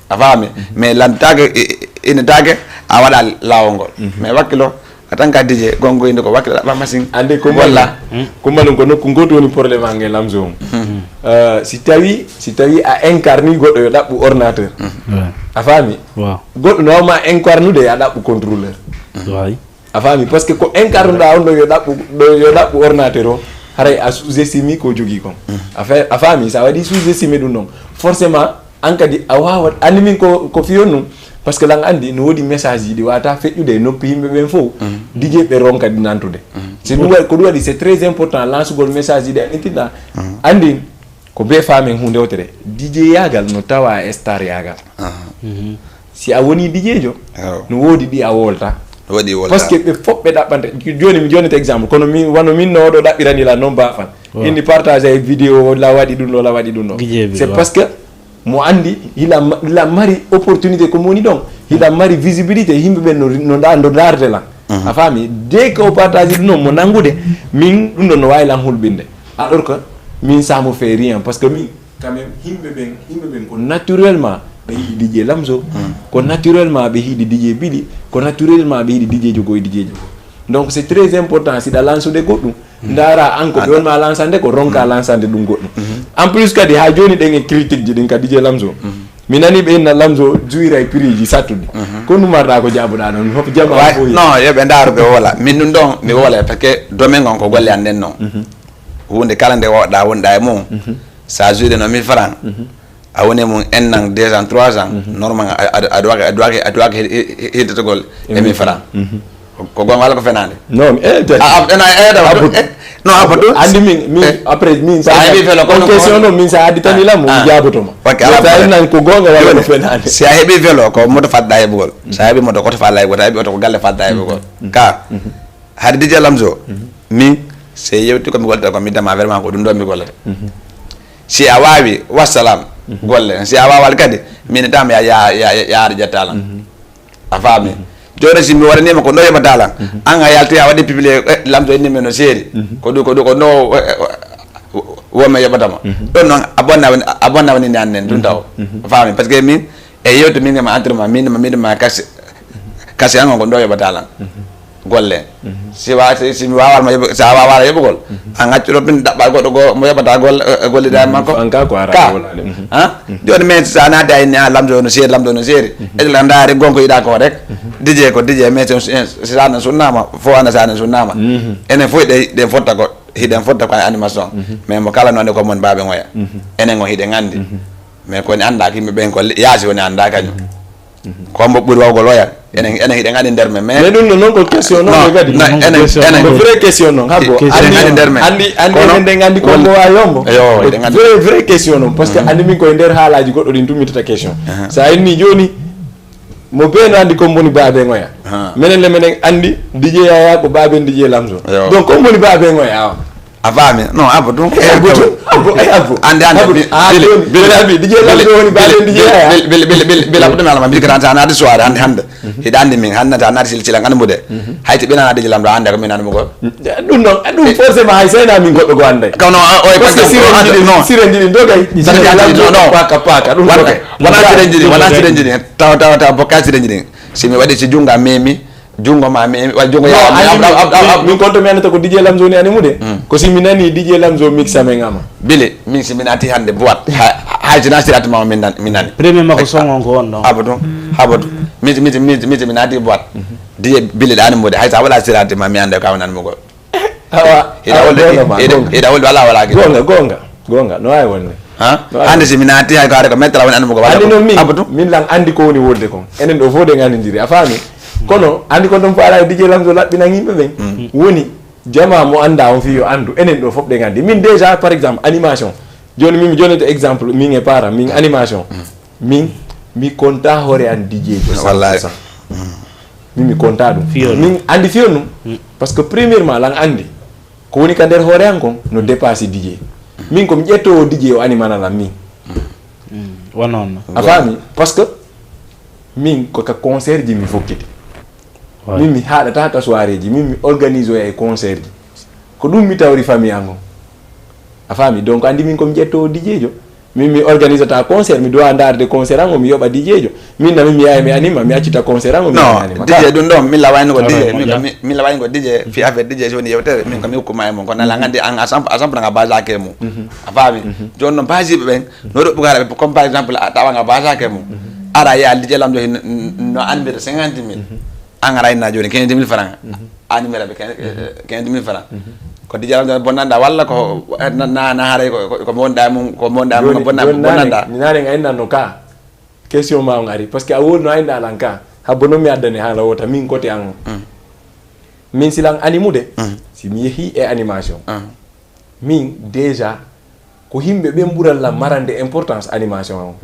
A faami? Mais lantaake, i-, i-, innetaake, a waɗa laawol ngol. Mais wakkilo, en tant que D J, gongoyde ko wakkilo ɗaɓɓa machine. Ande ko walla. Ko mbaɗum ko nokku gooto woni problème am e Lamzo on. Euh, si tawi, si tawi a incarne goɗɗo yo ɗaɓɓu ordinateur. Ouais. A faami? Waaw. Goɗɗo no ma incarnude yo a ɗaɓɓu contrôleur. Ouais. A faami? Parce que ko incarnuɗa on ɗo yo ɗaɓɓu, ɗo yo ɗaɓɓu ordinateur o, haray a sous-estime ko jogii kon. A fa-, a faami? Sa waɗi sous-estime ɗum ɗon, forcément, an kadi a waawat, anndi min ko, ko fiyon ɗum. Parce que lan anndi no woodi message ji ɗi waawata feƴƴude e noppi yimɓe ɓen fof. D J ɓe ronka ɗi nantude. Si ɗum waɗi, ko ɗum waɗi, c'est très important lansugol message ji ɗi annitinɗa. Anndi, ko bee faamen huunde wotere. D J yaagal no tawa e star yaagal. Si a woni D J jo, no woodi ɗi a wolta. No woodi wolta. Parce que ɓe fof ɓe ɗaɓɓante. Jooni mi jonnete exemple, kono mi, wano min no oɗo ɗaɓɓirani la non baafan. Inni partage ay vidéo, la waɗi ɗum ɗo, la waɗi ɗum ɗo. C'est parce que mo anndi, hila ma-, hila mari opportunité ko mo woni ɗon. Hila mari visibilité, yimɓe ɓen no, no nda-, no ndaarde lan. A faami? Dès que o partage ɗum ɗon, mo nanngude, min ɗum ɗon no waawi lan hulɓinde. Alors que min, ça me fait rien, parce que min, quand même, yimɓe ɓen, yimɓe ɓen ko naturellement ɓe yiɗi D J Lamzo, ko naturellement ɓe yiɗi D J Bili, ko naturellement ɓe yiɗi D J Jogo e D J Jogo. Donc c'est très important si ɗa lansude goɗɗum, ndaara an ko ɓe wonma lansande ko, ronka lansande ɗum goɗɗum. En plus kadi, haa jooni ɗen e critique ji ɗin ka D J Lamzo. Mi nani ɓe inna Lamzo juwira e prix ji sattuɗi. Ko ɗum marɗa ko jaabuɗa ɗon, mi hop jama. Wa-, fof non, yo ɓe ndaaru ɓe wola. Min ɗum ɗon, mi wola, parce que domaine on ko golle an nden non. Huunde kala nde woɗɗa wonɗa e mum. Sa juwire no mille francs, a woni e mum un an, deux ans, trois ans, normal, a, a, a duwake, a duwake, a duwake he-, he-, he-, hedditagol e mille francs. Ko, ko goonga walla ko fenaande? Non, mi, eh, te- A, a, ena, e, da, Abdou. Eh, non, Abdou. Anndi min, min, eh, après, min, sa heɓi vélo, kono question ko ɗo, min sa additani lam, mi jaaboto ma. Ok, ala problème. Nan ko goonga walla ko fenaande. Si a heɓi vélo, ko moto fadɗa heɓugol. Sa heɓi moto, koto fadɗa heɓugol, sa heɓi oto, ko galle fadɗa heɓugol. Ka, hari D J Lamzo, min, si yewti ko mi gollata ko, mi dama vraiment ko ɗum ɗo mi gollata. Si a waawi, wassalam, golle. Si a waawal kadi, min tama ya, ya, ya, ya, ya ar ƴetta lan. A faami? Jooni si mi waɗaniima ko ɗo yoɓata lan, an a yalti a waɗi publié, eh, Lamzo inni men no seeri. Ko ɗum, ko ɗum, ko no, eh, eh, wo men yoɓata ma. Ɗon noon, a bonna woni, a bonna woni ni an nen, ɗum taw. A faami? Parce que min, e yewtu min e ma entraînement, min ma, min ma kasi, kasi an on ko ɗo yoɓata lan. Golle. Si wa-, si, si mi waawal ma yoɓu-, si a waawal yoɓugol, an accuɗo min ɗaɓɓa goɗɗo go, mo yoɓata gol-, eh, gollida e makko. An ka ko ara ka. Wolaade. Ha? Jooni min sa naati a inni, a, Lamzo no seeri, Lamzo no seeri. Eɗen la ndaari gonko yiɗa ko rek. D J ko D J, mais so, so, so sa na sunnama, fo ana sa na sunnama. Enen fof ɗe, ɗe fotta ko, hiɗen fotta ko animation. Mais mo kala noon ko mon baaɓe ngoya. Enen on hiɗen anndi. Mais ko woni annda ko yimɓe ɓen ko yaasi woni annda kañum. Ko mbo ɓuri wawgol oya. Enen, enen hiɗen anndi nder men, mais mais ɗum no noon ko question noon. Non, kadi non, enen, enen ko vrai question noon. Habo, question anndi, anndi nder men. Anndi, anndi kono enen ɗen anndi ko mbo wa yombo. Yo, ko eɗen anndi. Vrai, vrai question noon. Parce que anndi min koye nder haalaji goɗɗo ɗin tummitata question. Sa inni jooni, mo bee no anndi ko mboni baabe ngoya. Menen le menen anndi D J Yaya ko baaben D J Lamzo. Yo. Donc ko mboni baabe ngoya awa. A faami? Non, Abba, ɗum ko Abba, Abba, Abba. Ande, ande, Abba. Bili, ah, bili, jooni, bili, bili, bili, bili, bili, bili, bili, bili, Abba, ɗum alama, mbi ko tan, tan adi soirée, hannde, hannde. Hiɗa anndi min, hannde tan adi sila, sila, nganndu mbude. Hay so ɓe nana deji lamɗo, hannde ko min nani mugol. Ɗum noon, ɗum forcément hay so ena min goɗɗo ko annday. Kono, o, o, parce que sirenji ɗin, non. Sirenji ɗin, dogay. Sirenji ɗin, non, non. Paaka, paaka, ɗum wona, dogay. Wona sirenji ɗin, wona sirenji ɗin. Tawa, tawa, tawa, bokka sirenji ɗin. Si mi waɗi si junngo am memi, junngo ma, mi, wa junngo ya, mi, am, am, am, am. Min kon to mi annata ko D J Lamzo ni ani mude. Ko si mi nani D J Lamzo mixa men ama. Bile, min si mi naati hannde boîte, ha, ha, hay si na sirati ma min nan-, mi nani. Premier makko son on ko on ɗon. Haba ɗum, haba ɗum. Min, min, min, min, si mi naati boîte. D J Bile ɗa ani mude, hay sa waɗa sirati ma mi annda ka wonani mo gol. Awa, hiɗa awa, wolde, goonga ma, hiɗa, goonga. Hiɗa wolde wala wala ki. Goonga, goonga, goonga. No waawi wonde. Ha? No waawi. Hannde si mi naati hay ko hare ko mettala woni anndu mo ko wala. Anndi ko noon min, Abdou. Min lan anndi ko woni wolde kon. Enen ɗo fof ɗen anndindiri. A faami? Kono anndi ko ɗum faala D J Lamzo laɓɓinan yimɓe ɓen. Woni jama mo annda on fii yo anndu. Enen ɗo fof ɗen anndi. Min déjà, par exemple, animation. Jooni min mi jonnete exemple, min e para, min animation. Min, mi konta hoore an D J jo cent pour cent. Wallahi. Min, mi konta ɗum. Fiyo ɗum. Min anndi fiyo ɗum. Parce que premièrement, lan anndi. Ko woni ka nder hoore an kon, no dépassé D J. Min ko mi ƴettowo D J o animana lan min. Wa noon. A faami? Parce que min ko ka concert ji mi fokkiti. Min mi haaɗata ka soirée ji, min mi organise oya e concert ji. Ko ɗum mi tawri famille an on. A faami? Donc anndi min ko mi ƴetto o dijeejo. Min mi organise ta concert, mi dowa ndaarde concert an o, mi yoɓa dijeejo. Min na min mi yaha mi anima, mi accita concert an o, mi yaha mi anima. Dije ɗum ɗon, min lawani ko dije, min ko mi- min lawani ko dije, fi affaire dije so woni yewtere, min ko mi hukkuma e mum. Kono ala nganndi an a samp a sampranga base ake mum. A faami? Jooni noon basiɓe ɓen, no ɗo ɓugara ɓe, comme par exemple a tawanga base ake mum. Ara ya dije lamdo no anmira cinquante mille. An ara inna jooni quinze mille francs. An mira ɓe quinze mille francs. Ko dije lamdo bonnanda walla ko na na na haray ko ko- ko bonda mum ko bonda mum ko bonna- bonnanda. Ni naare nga inna no ka. Question ma on ari. Parce que a wol no aynda lan ka. Habbo non mi addane haala wota min kote an. Min silan animude. Si mi yehi e animation. Min déjà ko himɓe ɓen ɓural lan marande importance animation on.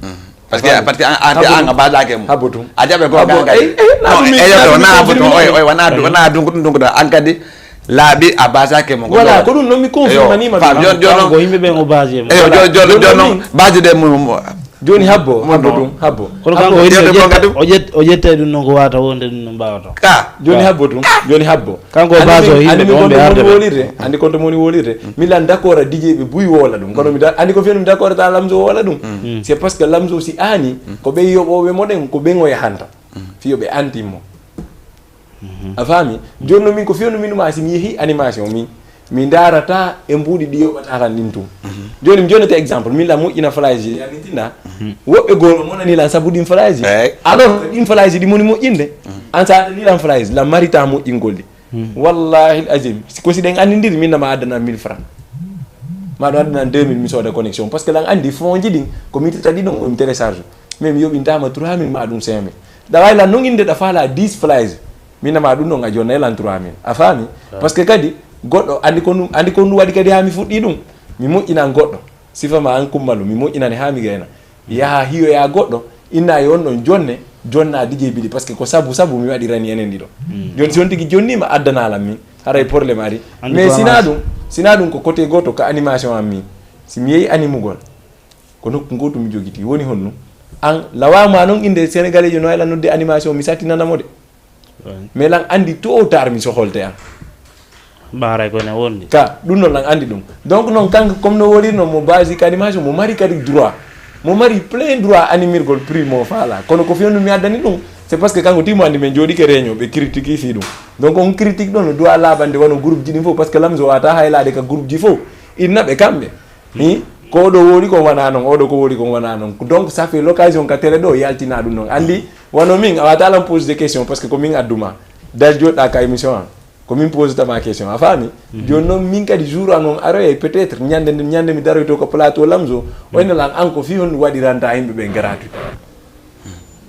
Parce que parce que an an an a badake mo. Habbo tum. A jaɓe ko Habbo an kadi. ay ay na Non, ɗum mi- eyo na to ɗum mi na confirme foto ɗum. Oy oy wana ɗum wana ɗum ko ɗum ɗum ko an kadi laabi a basake mo. Voilà ko ɗum non mi confirme nima Fam ɗum. jon jon Kanko yimɓe ɓen o base mo. Eyo jon jon Jon jon non non bajude mum. Joni habbo habbo ɗum habbo. Kono kanko Habbo, o ƴeewde ƴetta- gonga ɗum. o ƴetta- o ƴetta ɗum noon ko wata wonde ɗum no mbawata. Ka. Joni habbo ɗum joni habbo. Kanko o base o yimɓe Andi ko mi wonɓe konto arde moni ɓe. Wolirde andi konto moni wolirde. Milan d'accord a dijeɓe buy wola ɗum kono mi da- andi ko fiyani mi d'accord ta lamzo wola ɗum. C'est parce que lamzo si ani ko ɓe yoɓoɓe moɗen ko ɓen o yahanta. Fiyo ɓe anti mo. A faami? Joni no min ko fiyani min ma si mi yehi animation min mi darata e mbuuɗi ɗi yoɓata lan ɗin tun. Joni mi jonete exemple min la moƴƴina falaji ji ani tinna. Woɓɓe golo monani lan sabu ɗin falaji. Eyi. Alors que ɗin falaji ɗi moni moƴƴinde. An sa adani lan falaji lan marita moƴƴingol ɗi. Wallahi azim ko si ɗen andidiri min nama addana mille francs. Maɗo addana deux mille mi soda connexion parce que lan andi fonji ɗin ko mi tata ɗi ɗon ko mi télécharge. Mais mi yoɓintama trois mille ma ɗum cinq mille. Ɗa wawi lan non inde ɗa fala dix flies. Min nama ɗum ɗon a jonna e lan trois mille a faami. Parce que kadi goɗɗo andi ko ɗum andi ko ɗum waɗi kadi ha mi fuɗɗi ɗum. Mi moƴƴinan goɗɗo sifa ma an kummalu mi moƴƴinani ha mi gayna. Yaha hiyoya goɗɗo inna e on ɗon jonne jonna dije bili parce que ko sabu sabu mi waɗirani enen ɗiɗo. Joni si on tigi jonnima addanalan min haray problème ari. Mais sina ɗum sina ɗum ko côté goto ka animation an min si mi yehi animugol ko nokku ngotu mi jogiti woni honno an lawama non inde sénégalais jo no ayla nodde animation mi sattinanamo de. Mais lan andi tôt ou tard mi soholte an. Baray ko ne wondi. Ka ɗum non lan andi ɗum. Donc non kanko comme no wolirno mo basi ka animation mo mari kadi droit mo mari plein droit animirgol prix mo fala kono ko fewnu mi addani ɗum. C'est parce que kanko timo andi min joɗike réunion ɓe critique fi ɗum. Donc on critique ɗon no doit labande wano groupe ji ɗin fof parce que lamso wata haylade ka groupe ji fof innaɓe kamɓe. Hi ko oɗo woɗi kon wona noon oɗo ko woɗi kon wona noon donc ça fait l'occasion ka télé ɗo yaltina ɗum noon andi wano min a wata lan pose de question parce que ko min adduma dal joɗɗa ka émission an ko min pose tama question a faami. Joni noon min kadi jour an on aroye peut être ñande nde ñande mi daroyto ko plateau lamso oyna lan an ko fi hon waɗiranta yimɓe ɓe gratuit.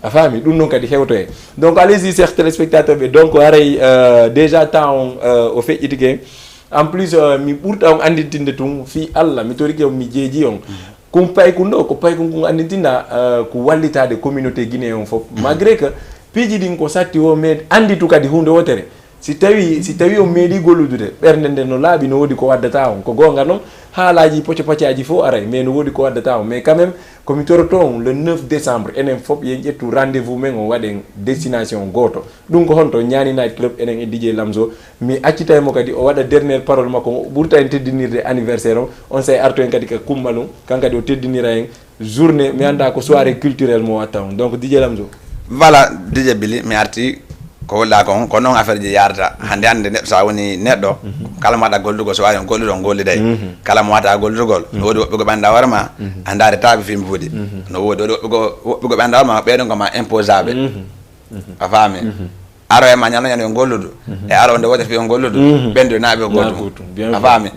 A faami ɗum noon kadi hewtoye. Donc allez-y chers téléspectateur ɓe donc haray déjà temps on o feƴƴitike. En plus mi ɓurta on andintinde tun fii allah mi torike on mi jeeji on. Kun paykun ɗo ko paykun kun andintinda ko wallitade communauté guinéen on fof malgré que piiji ɗin ko satti o mais anditu kadi hunde wotere. Si tawi si tawi on meeɗi golludude ɓernde nde no laaɓi no woodi ko waddata on ko goonga noon. Haalaaji poco pacaaji fof aray mais no woodi ko waddata on mais quand même komi toroto on le neuf décembre enen fof yen ƴettu rendez-vous men on waɗen destination gooto. Ɗum ko honto ñaani night club enen e dj lamso. Mi accitay mo kadi o waɗa dernière parole makko o ɓurta en teddinirde anniversaire o on say arto en kadi ka kummalum kan kadi o teddinira en. Journée mi annda ko soirée culturelle mo watta on donc dj lamso. Voilà, dj bili mi arti ko wolɗa kon ko noon affaire ji yarata hannde hannde neɗɗo so a woni neɗɗo kala mbaɗa gollugol so wawi on gollude on golliday. Kala mo wata gollugol no woodi woɓɓe go ɓanda hoore ma a ndaari taɓe fimbuɗi. No woodi woodi woɓɓe go woɓɓe go ɓanda hoore ma ɓeɗon ko ma imposaɓe. A faami. Aro e ma ñano ñano e golludu e aro nde wotere fi on golludu ɓendu e naaɓe gotum. A faami.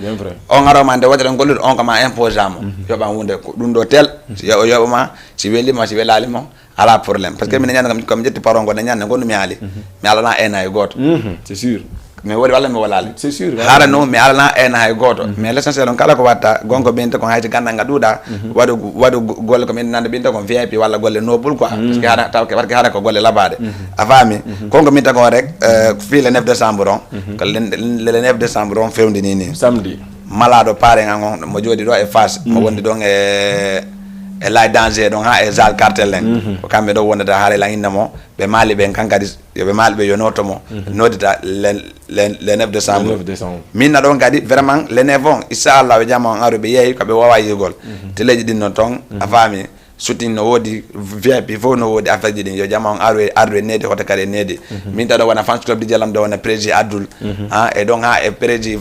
On aro ma nde wotere on golludu on ko ma imposamo yoɓan hunde ko ɗum ɗo tel. Si yoɓo yoɓo ma si welima si welali mo. Ala problème parce que mine ñande kam komi ƴetti paron gode ñande gondu mi haali. Mi alana ena e goto. C'est sûr. Mi wodi walla mi wolali. C'est sûr. Hara no mi alana ena hay goto mais l'essentiel on kala ko watta gonko ɓinte kon haysi gandal nga ɗuuɗa. Waɗu waɗu golle ko min nande ɓinte kon vip walla golle noble quoi parce que hara taw parce que hara ko golle labade. A faami. Konko min tagon rek. Fii le neuf décembre on ko le neuf décembre on fewndini ni samedi. Malaɗo parengan on mo jooɗi ɗo e face mo wondi ɗon e e lay danger ɗon ha e zal cartel en. Ko kamɓe ɗo wondata haare lan inna mo ɓe maali ɓen kan kadi, yo ɓe maali ɓe yo noto mo nodita le, le, le neuf décembre. Le neuf décembre. Minna ɗon kadi vraiment le neuf on inchallah ɓe jama on aru ɓe yeeyi ko ɓe wawa yigol teleji ɗin no ton a faami. Shooting no woodi, VIP fof no woodi, affaire ji ɗin yo jama on aru e ardu e needi hoto kadi e needi. Min taɗo wona fans club DJ Lamzo wona prési Abdoul, ha e ɗon ha e prési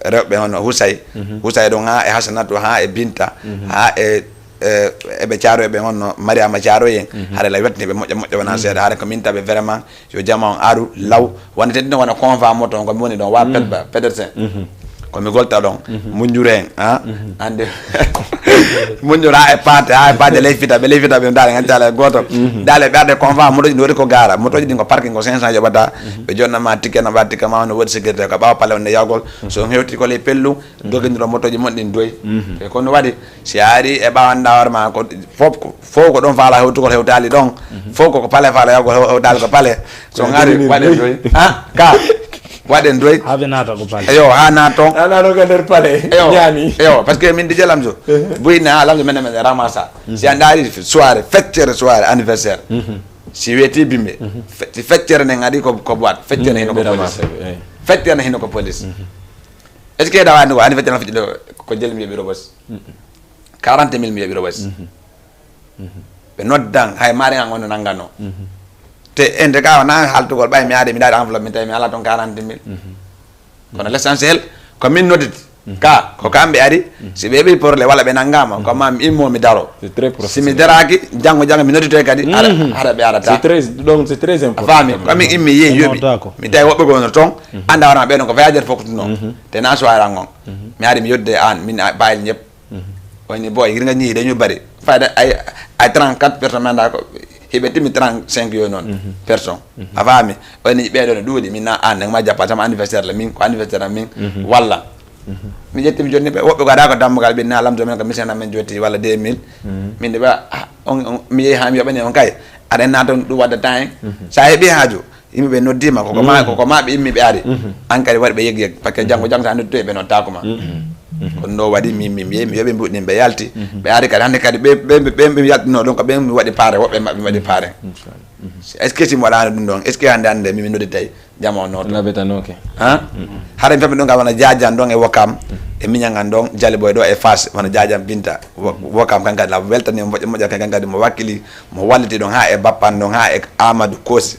rewɓe hono Husay, Husay ɗon ha e Hasanatu ha e Binta, ha e eɓe caaroye ɓe honno Mariama caaroye en. Haɗa la wettani ɓe moƴƴo moƴƴo wona seeɗa haɗa ko min taɓe vraiment yo jama on aru law. Wonde teddi ɗon wona conva moto on ko mi woni ɗon wa pedba pedersen. Komi golta ɗon munjure en a ande munjura e paate ha e paate ley fita ɓe ley fita ɓe dale gancala e goto. Dale ɓe arde conva motoji ɗi waɗi ko gara motoji ɗin ko parking ko cinq cent yoɓata. Ɓe jonnama ticket no ɓa ticket ma no waɗi sécurité ko ɓawa pale wonde yawgol so hewti ko ley pellu doginiro motoji mon ɗin doyi. E kono waɗi si a ari e ɓawanɗa hoore ma ko fof ko fof ko ɗon faala hewtugol hewtali ɗon. Fof koko pale faala yawgol hewtali ko pale so ngari waɗen doyi a ka waɗen doyi. Habe naata ko pale. Eyo ha naat ton. Ana ɗo ka nder pale Eyo ñaami eyo parce que min DJ Lamzo buyna Lamzo mene mene ramasa si a ndaari soirée feccere soirée anniversaire si weeti bimɓe si feccere nden ari ko ko boîte feccere hino ko police. Feccere hino ko police. Est ce que ɗawani ko ani feccere fecce ɗo ko jeli mi yoɓi robos quarante mille mi yoɓi robos. Ɓe noddan hay mari an ono nanngano. Te ende ka wona haltugol ɓay mi ari mi daari enveloppe mi tawi mi ala toon quarante mille. Kono l' essentiel ko min nodditi ka ko kamɓe ari si ɓe ɓi porle walla ɓe nanngama ko ma mi immo mi daro. Si mi daraki janngo janngo mi nodditoy kadi hara ɓe arata. Donc c'est très a important. Faami ko min immi yeeyi yoɓi mi tawi woɓɓe gono toon annda wona ɓeɗon ko voyageur fof ko tunno. Te na soirée an on mi ari mi yodde an min bayil ñëpp. Woni boy gir nga ñii dañu bari fayda ay ay trente-quatre personnes manda ko hiɓe timi trente-cinq yo noon personne. A faami woni ɓeɗo no ɗuuɗi min na an nag ma jappal sama anniversaire la min ko anniversaire am min walla mi ƴettimi jonni ɓe woɓɓe ko ada ko dammugal ɓinna lamto men ko mission amen jotti walla deux mille. Min de ɓa on mi yeehi ha mi yoɓani on kay aɗa en naata ɗum waddata hen sa heeɓi haaju. Yimɓe ɓe noddima koko ma koko ma ɓe immi ɓe ari. An kadi waɗi ɓe yeg yeg parce que janngo janngo sa noddi to ɓe noddakuma. Kono ɗo waɗi min min yeyi mi yoɓi mbuɗɗin ɓe yalti. Ɓe ari kadi hannde kadi ɓe ɓe ɓe ɓe yaltino ɗon ko ɓen mi waɗi paare woɓɓe maɓɓe mi waɗi paare. Est ce que si mi waɗano ɗum ɗon est ce que hannde hannde mimi nodditay jama o noto labetanoke. Hara mi fammi ɗon kam wona jajan ɗon e wokam e miñangan ɗon jaliboy ɗo e fas wona jajan binta. Wokam kan kadi la weltani moƴƴa moƴƴa kan kadi mo wakkili mo walliti ɗon ha e bappan ɗon ha e amadou kosi.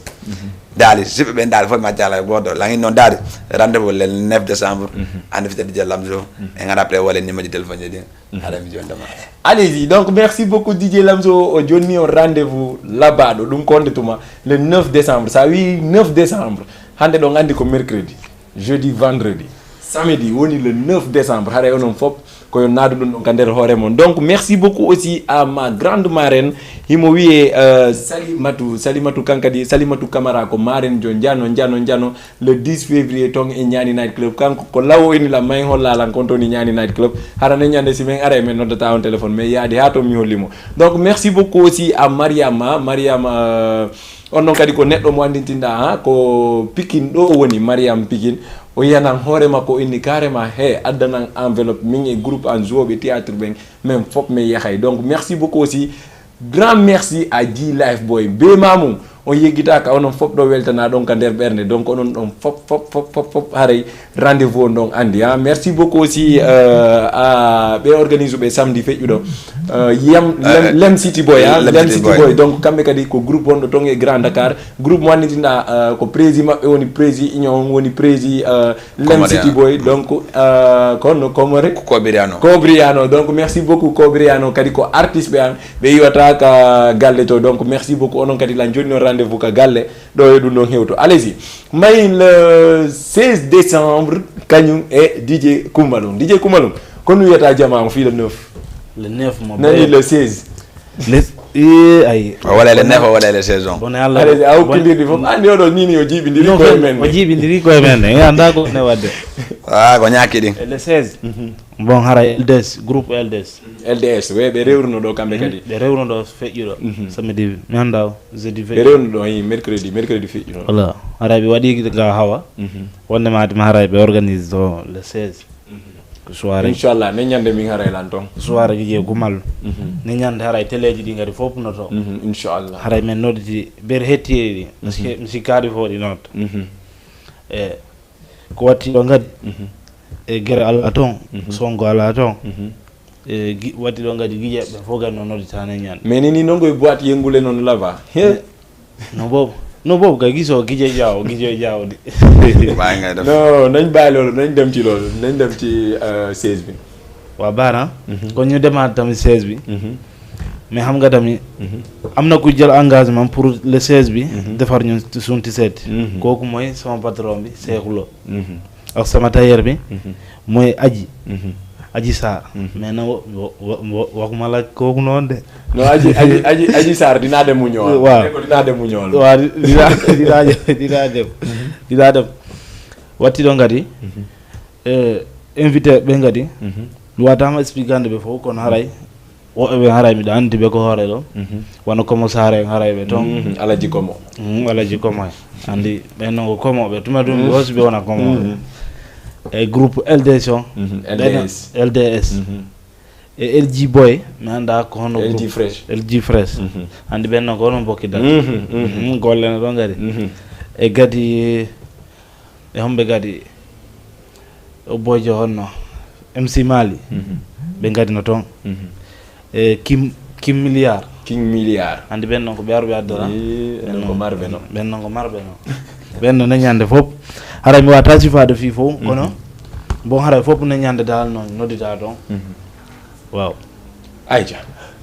Daali siɓɓe ɓen daali fof machallah e goto langin noon daali. Rendez vous le neuf décembre. Ande fitede je lamso en ara après wala numéro ji téléphone ji ɗin. Ara mi jondema. Allez-y. Donc merci beaucoup DJ Lamzo o jonni on rendez vous labaɗo ɗum konde tuma le neuf décembre sa wi neuf décembre. Hande ɗon andi ko mercredi, jeudi, vendredi, samedi woni le neuf décembre haray onon fof koyo naadu ɗum ɗon ka nder hoore mon. Donc merci beaucoup aussi à ma grande marraine himo wiye euh, salimatu salimatu kankadi salimatu camara ko marraine jo jano jano jano. Le dix février ton e ñaani night club kanko ko lawo ini la may hollalan kon toni ñaani night club. Harane ñande si min ara e min noddata on téléphone mais yaadi ha ton mi hollimo. Donc merci beaucoup aussi à mariama mariama euh, on noon kadi ko neɗɗo mo anndintinɗa ha ko pikin ɗo o woni mariam pikin. O yiyanan hoore makko o inni carrément he addanan enveloppe min e groupe an jouoɓe théâtre ɓen. Min fof min yahay donc merci beaucoup aussi. Grand merci à G Life Boy be mamum. On yeggitaka onon fof ɗo weltana ɗon ka nder ɓernde donc onon ɗon fof fof fof fof fof haray. Rendez-vous on ɗon andi ha merci beaucoup aussi euh, à ɓe organise ɓe samedi feƴƴuɗo euh, yam lem, lem city boy ha lem city boy donc kamɓe kadi ko groupe wonɗo ton e grand dakar. Groupe mo annitinɗa euh, ko prési maɓɓe woni prési union on woni prési euh, lem city boy donc euh, ko honno comore kobriano kobriano donc merci beaucoup kobriano kadi ko artiste ɓe an ɓe yiwata ka galle to donc merci beaucoup onon kadi lan jonni on rendez-vous ka galle. Ɗo e ɗum ɗon hewto allez-y. May le seize décembre kañum e DJ Koumalum DJ Koumalum. Kono wiyata jama on fii le neuf. Le neuf mo nani le seize. Les eh ay o waɗa le neuf o waɗa le saison bon e allah allez a hokkindirɗi fof andi oɗo nini o jiiɓindiri koye men o jiiɓindiri koye men ne anda ko ne wadde a ko ñaaki ɗin le seize. Bon haray lds groupe lds. Lds we ɓe rewruno ɗo kamɓe kadi ɓe rewruno ɗo feƴƴuɗo samedi mi anda o jeudi feƴƴuɗo ɓe rewruno ɗo i mercredi mercredi feƴƴuno voilà haray ɓe waɗi ga hawa wonde maɗum haray ɓe organise ɗo le seize. Soirée. Inchallah, ne ñande min haray lan ton. Soirée gije gumal. Mhm. Ne ñande haray teleji ɗi ngari fof no to. Mhm, inchallah. Haray men nodditi ber hettiri ɗi. Parce que mi sikkaɗi fof ɗi noto. Mhm. E ko watti ɗo ngadi. Mhm. E gere ala ton. Mhm. Songo ala ton. Mhm. E gi- watti ɗo ngadi gije ɓe fof gadi no noddita ne ñande. Mais ni ni nongo e boîte yengule non lava. He. No boobu no boobu kay gisoo gije jaawo gije jaawo di. No nañ bàyyi loolu, nañ dem ci loolu, nañ dem ci seize bi. Waa baara. Kon ñu demaat tamit seize bi. Mais xam nga tamit am na ku jël engagement pour le seize bi defar ñun suñu t-shirt. Kooku mooy sama patron bi Seexu Lo. Ak sama tailleur bi mooy Aji. Aji Sarr. Mais na waxuma la kooku noonu de. No aji aji aji aji sar dinaa dem mu ñëwal. Waaw. Ne ko dinaa dem mu ñëwal. Waaw. Dinaa dinaa dem dinaa dem dinaa dem. Watti ɗo ngadi invité ɓe ngadi. Mi watama expliquande ɓe fof kono haray woɓɓe ɓe haray miɗo andi ɓe ko hoore ɗo. Wano komo sare en haray ɓe toon. Alaji komo. Alaji komo. Andi ɓen non ko komoɓe tuma ɗum ɓe hosi ɓe wona komoɓe. E groupe lds o. Lds. Lds. E lg boy mi anda ko hono lg fresh. Lg fresh. Andi ɓen non ko hono mbokki dal. Golle no ɗon gadi. E gadi e homɓe gadi o boyjo honno mc mali. Ɓe gadi no toon. E kim kim milliard. King milliard. Andi ɓen non ko ɓe aruɓe addora. Ɓen non ko marɓe no. Ɓen non ko marɓe no. Ɓen no neñande fof. Haray mi wata sifade fii fof kono bon haray fof neñande dal non noddita toon. Waaw. Ayca.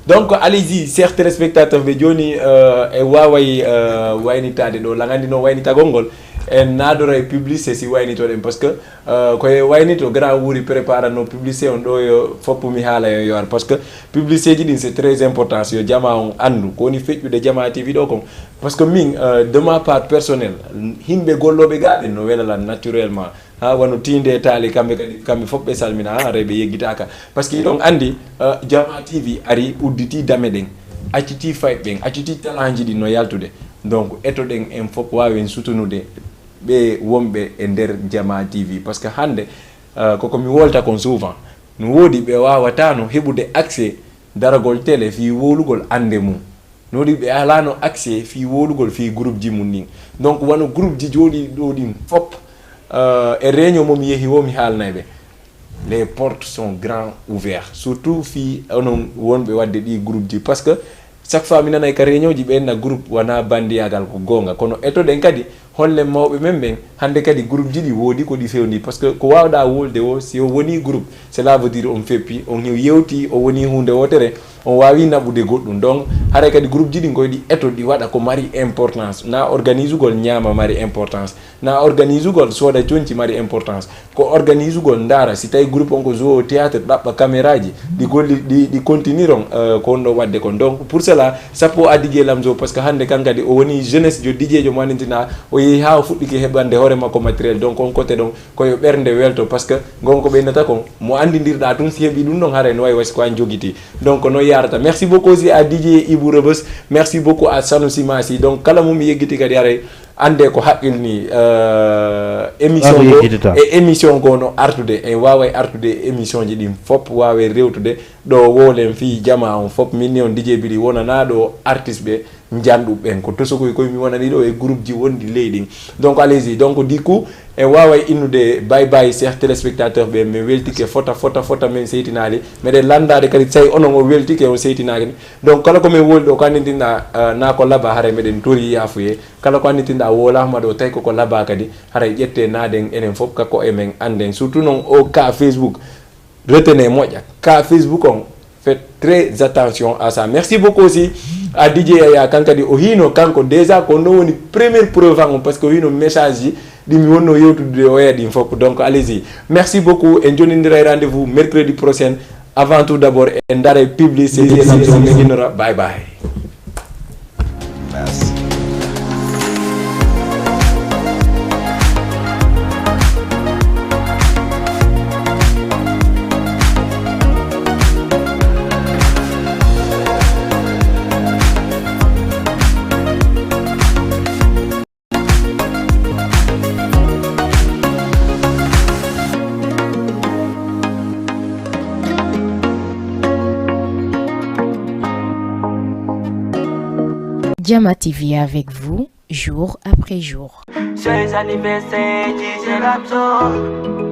Donc allez-y, chers téléspectateurs ɓe jooni e waaway waynitaade ɗo lagandi no waynitagol ngol. En naadora e publicité si waynitoɗen parce que koye waynito grand wuuri préparano publicité on ɗo yo foppu mi haala yo yo ar parce que publicité ji ɗin c'est très important si yo jama on anndu ko woni feƴƴude jama tv ɗo kon. Parce que min de ma part personnel himɓe golloɓe gaɗen no welalan naturellement. Ha wano tinde e taali kamɓe kadi kamɓe fof ɓe salmina ha rewɓe yeggitaka. Parce que iɗon andi jama tv ari udditi dame ɗen, acciti fayɓe ɓen, acciti talanji ɗin no yaltude. Donc etoɗen en fof wawen sutunude ɓe wonɓe e nder jama tv parce que hande koko mi wolta kon souvent no wodi ɓe wawatano heɓude accès daragol télé fi wowlugol ande mum. No waɗi ɓe alano accès fii wowlugol fii groupe ji mum ɗin. Donc wano groupe ji jooɗi ɗo ɗin fop e réunion mo mi yehi wo mi haalnay ɓe. Les portes sont grand ouvert surtout fii onon wonɓe wadde ɗi groupe ji parce que chaque fois mi nanay ka réunion ji ɓenna groupe wona bandiyagal ko gonga kono etoɗen kadi. Hollen mawɓe men ɓen hannde kadi groupe ji ɗi woodi ko ɗi fewndi parce que ko waawɗaa wolde o si o wonii groupe cela veut dire on feppi on yewti o wonii huunde wootere. On waawi naɓude goɗɗum donc haray kadi groupe ji ɗi ngoy ɗi eto ɗi waɗa ko mari importance na organisugol ñaama mari importance na organisugol sooda conci mari importance. Ko organisugol ndaara si tawi groupe on ko joue théâtre ɗaɓɓa caméraji ɗi golli ɗi ɗi continiron ko on ɗo waɗde kon donc pour cela sappo a didier lamzo parce que hannde kan kadi o woni jeunesse jo didier jo manintina o yehi ha o fuɗɗike heɓande hoore makko matériel donc on côté ɗon koyo ɓernde welto parce que ngon ko ɓeynata kon mo andidirɗa tun si heɓi ɗum ɗon haray no wawi wasi ko an jogiti. Donc no yarata merci beaucoup aussi à didier ibou rebus. Merci beaucoup à sanusi masi donc kala mum yeggiti kadi haray ande ko haqqil ni émission go e émission go no artude en waway artude e émission ji ɗin fop wawe rewtude ɗo wowlen fi jama on fop min ni on dj bili wonanaɗo artiste ɓe janɗuɓe ɓen ko tosokoy koye mi wonani ɗo e groupe ji wonɗi leyɗin. Donc allez-y donc du coup en waway innude bay bay chers téléspectateur ɓe mi weltike fota fota fota min seytinali meɗen landade kadi tawi onon o weltike o seytinaki. Donc kala ko min woli ɗo ko annitinɗa na ko laba haray meɗen tori yafuye. Kala ko annitinɗa wolama ɗo tawi koko laba kadi haray ƴette naden enen foof kako e men anden surtout noon o ka facebook. Retenez moƴƴa ka facebook on fait très attention à ça merci beaucoup aussi. A dj aya kan kadi o hino kanko déjà ko no woni première preuve an on parce que o hino message ji ɗi mi wonno yewtude o oya ɗin fof donc allez-y. Merci beaucoup en jonidira e rendez-vous mercredi prochain. Avant tout d'abord en dara e publicité lamso mi innora bay bay. Jama T V avec vous, jour après jour. Joyeux anniversaire, D J Lamzo.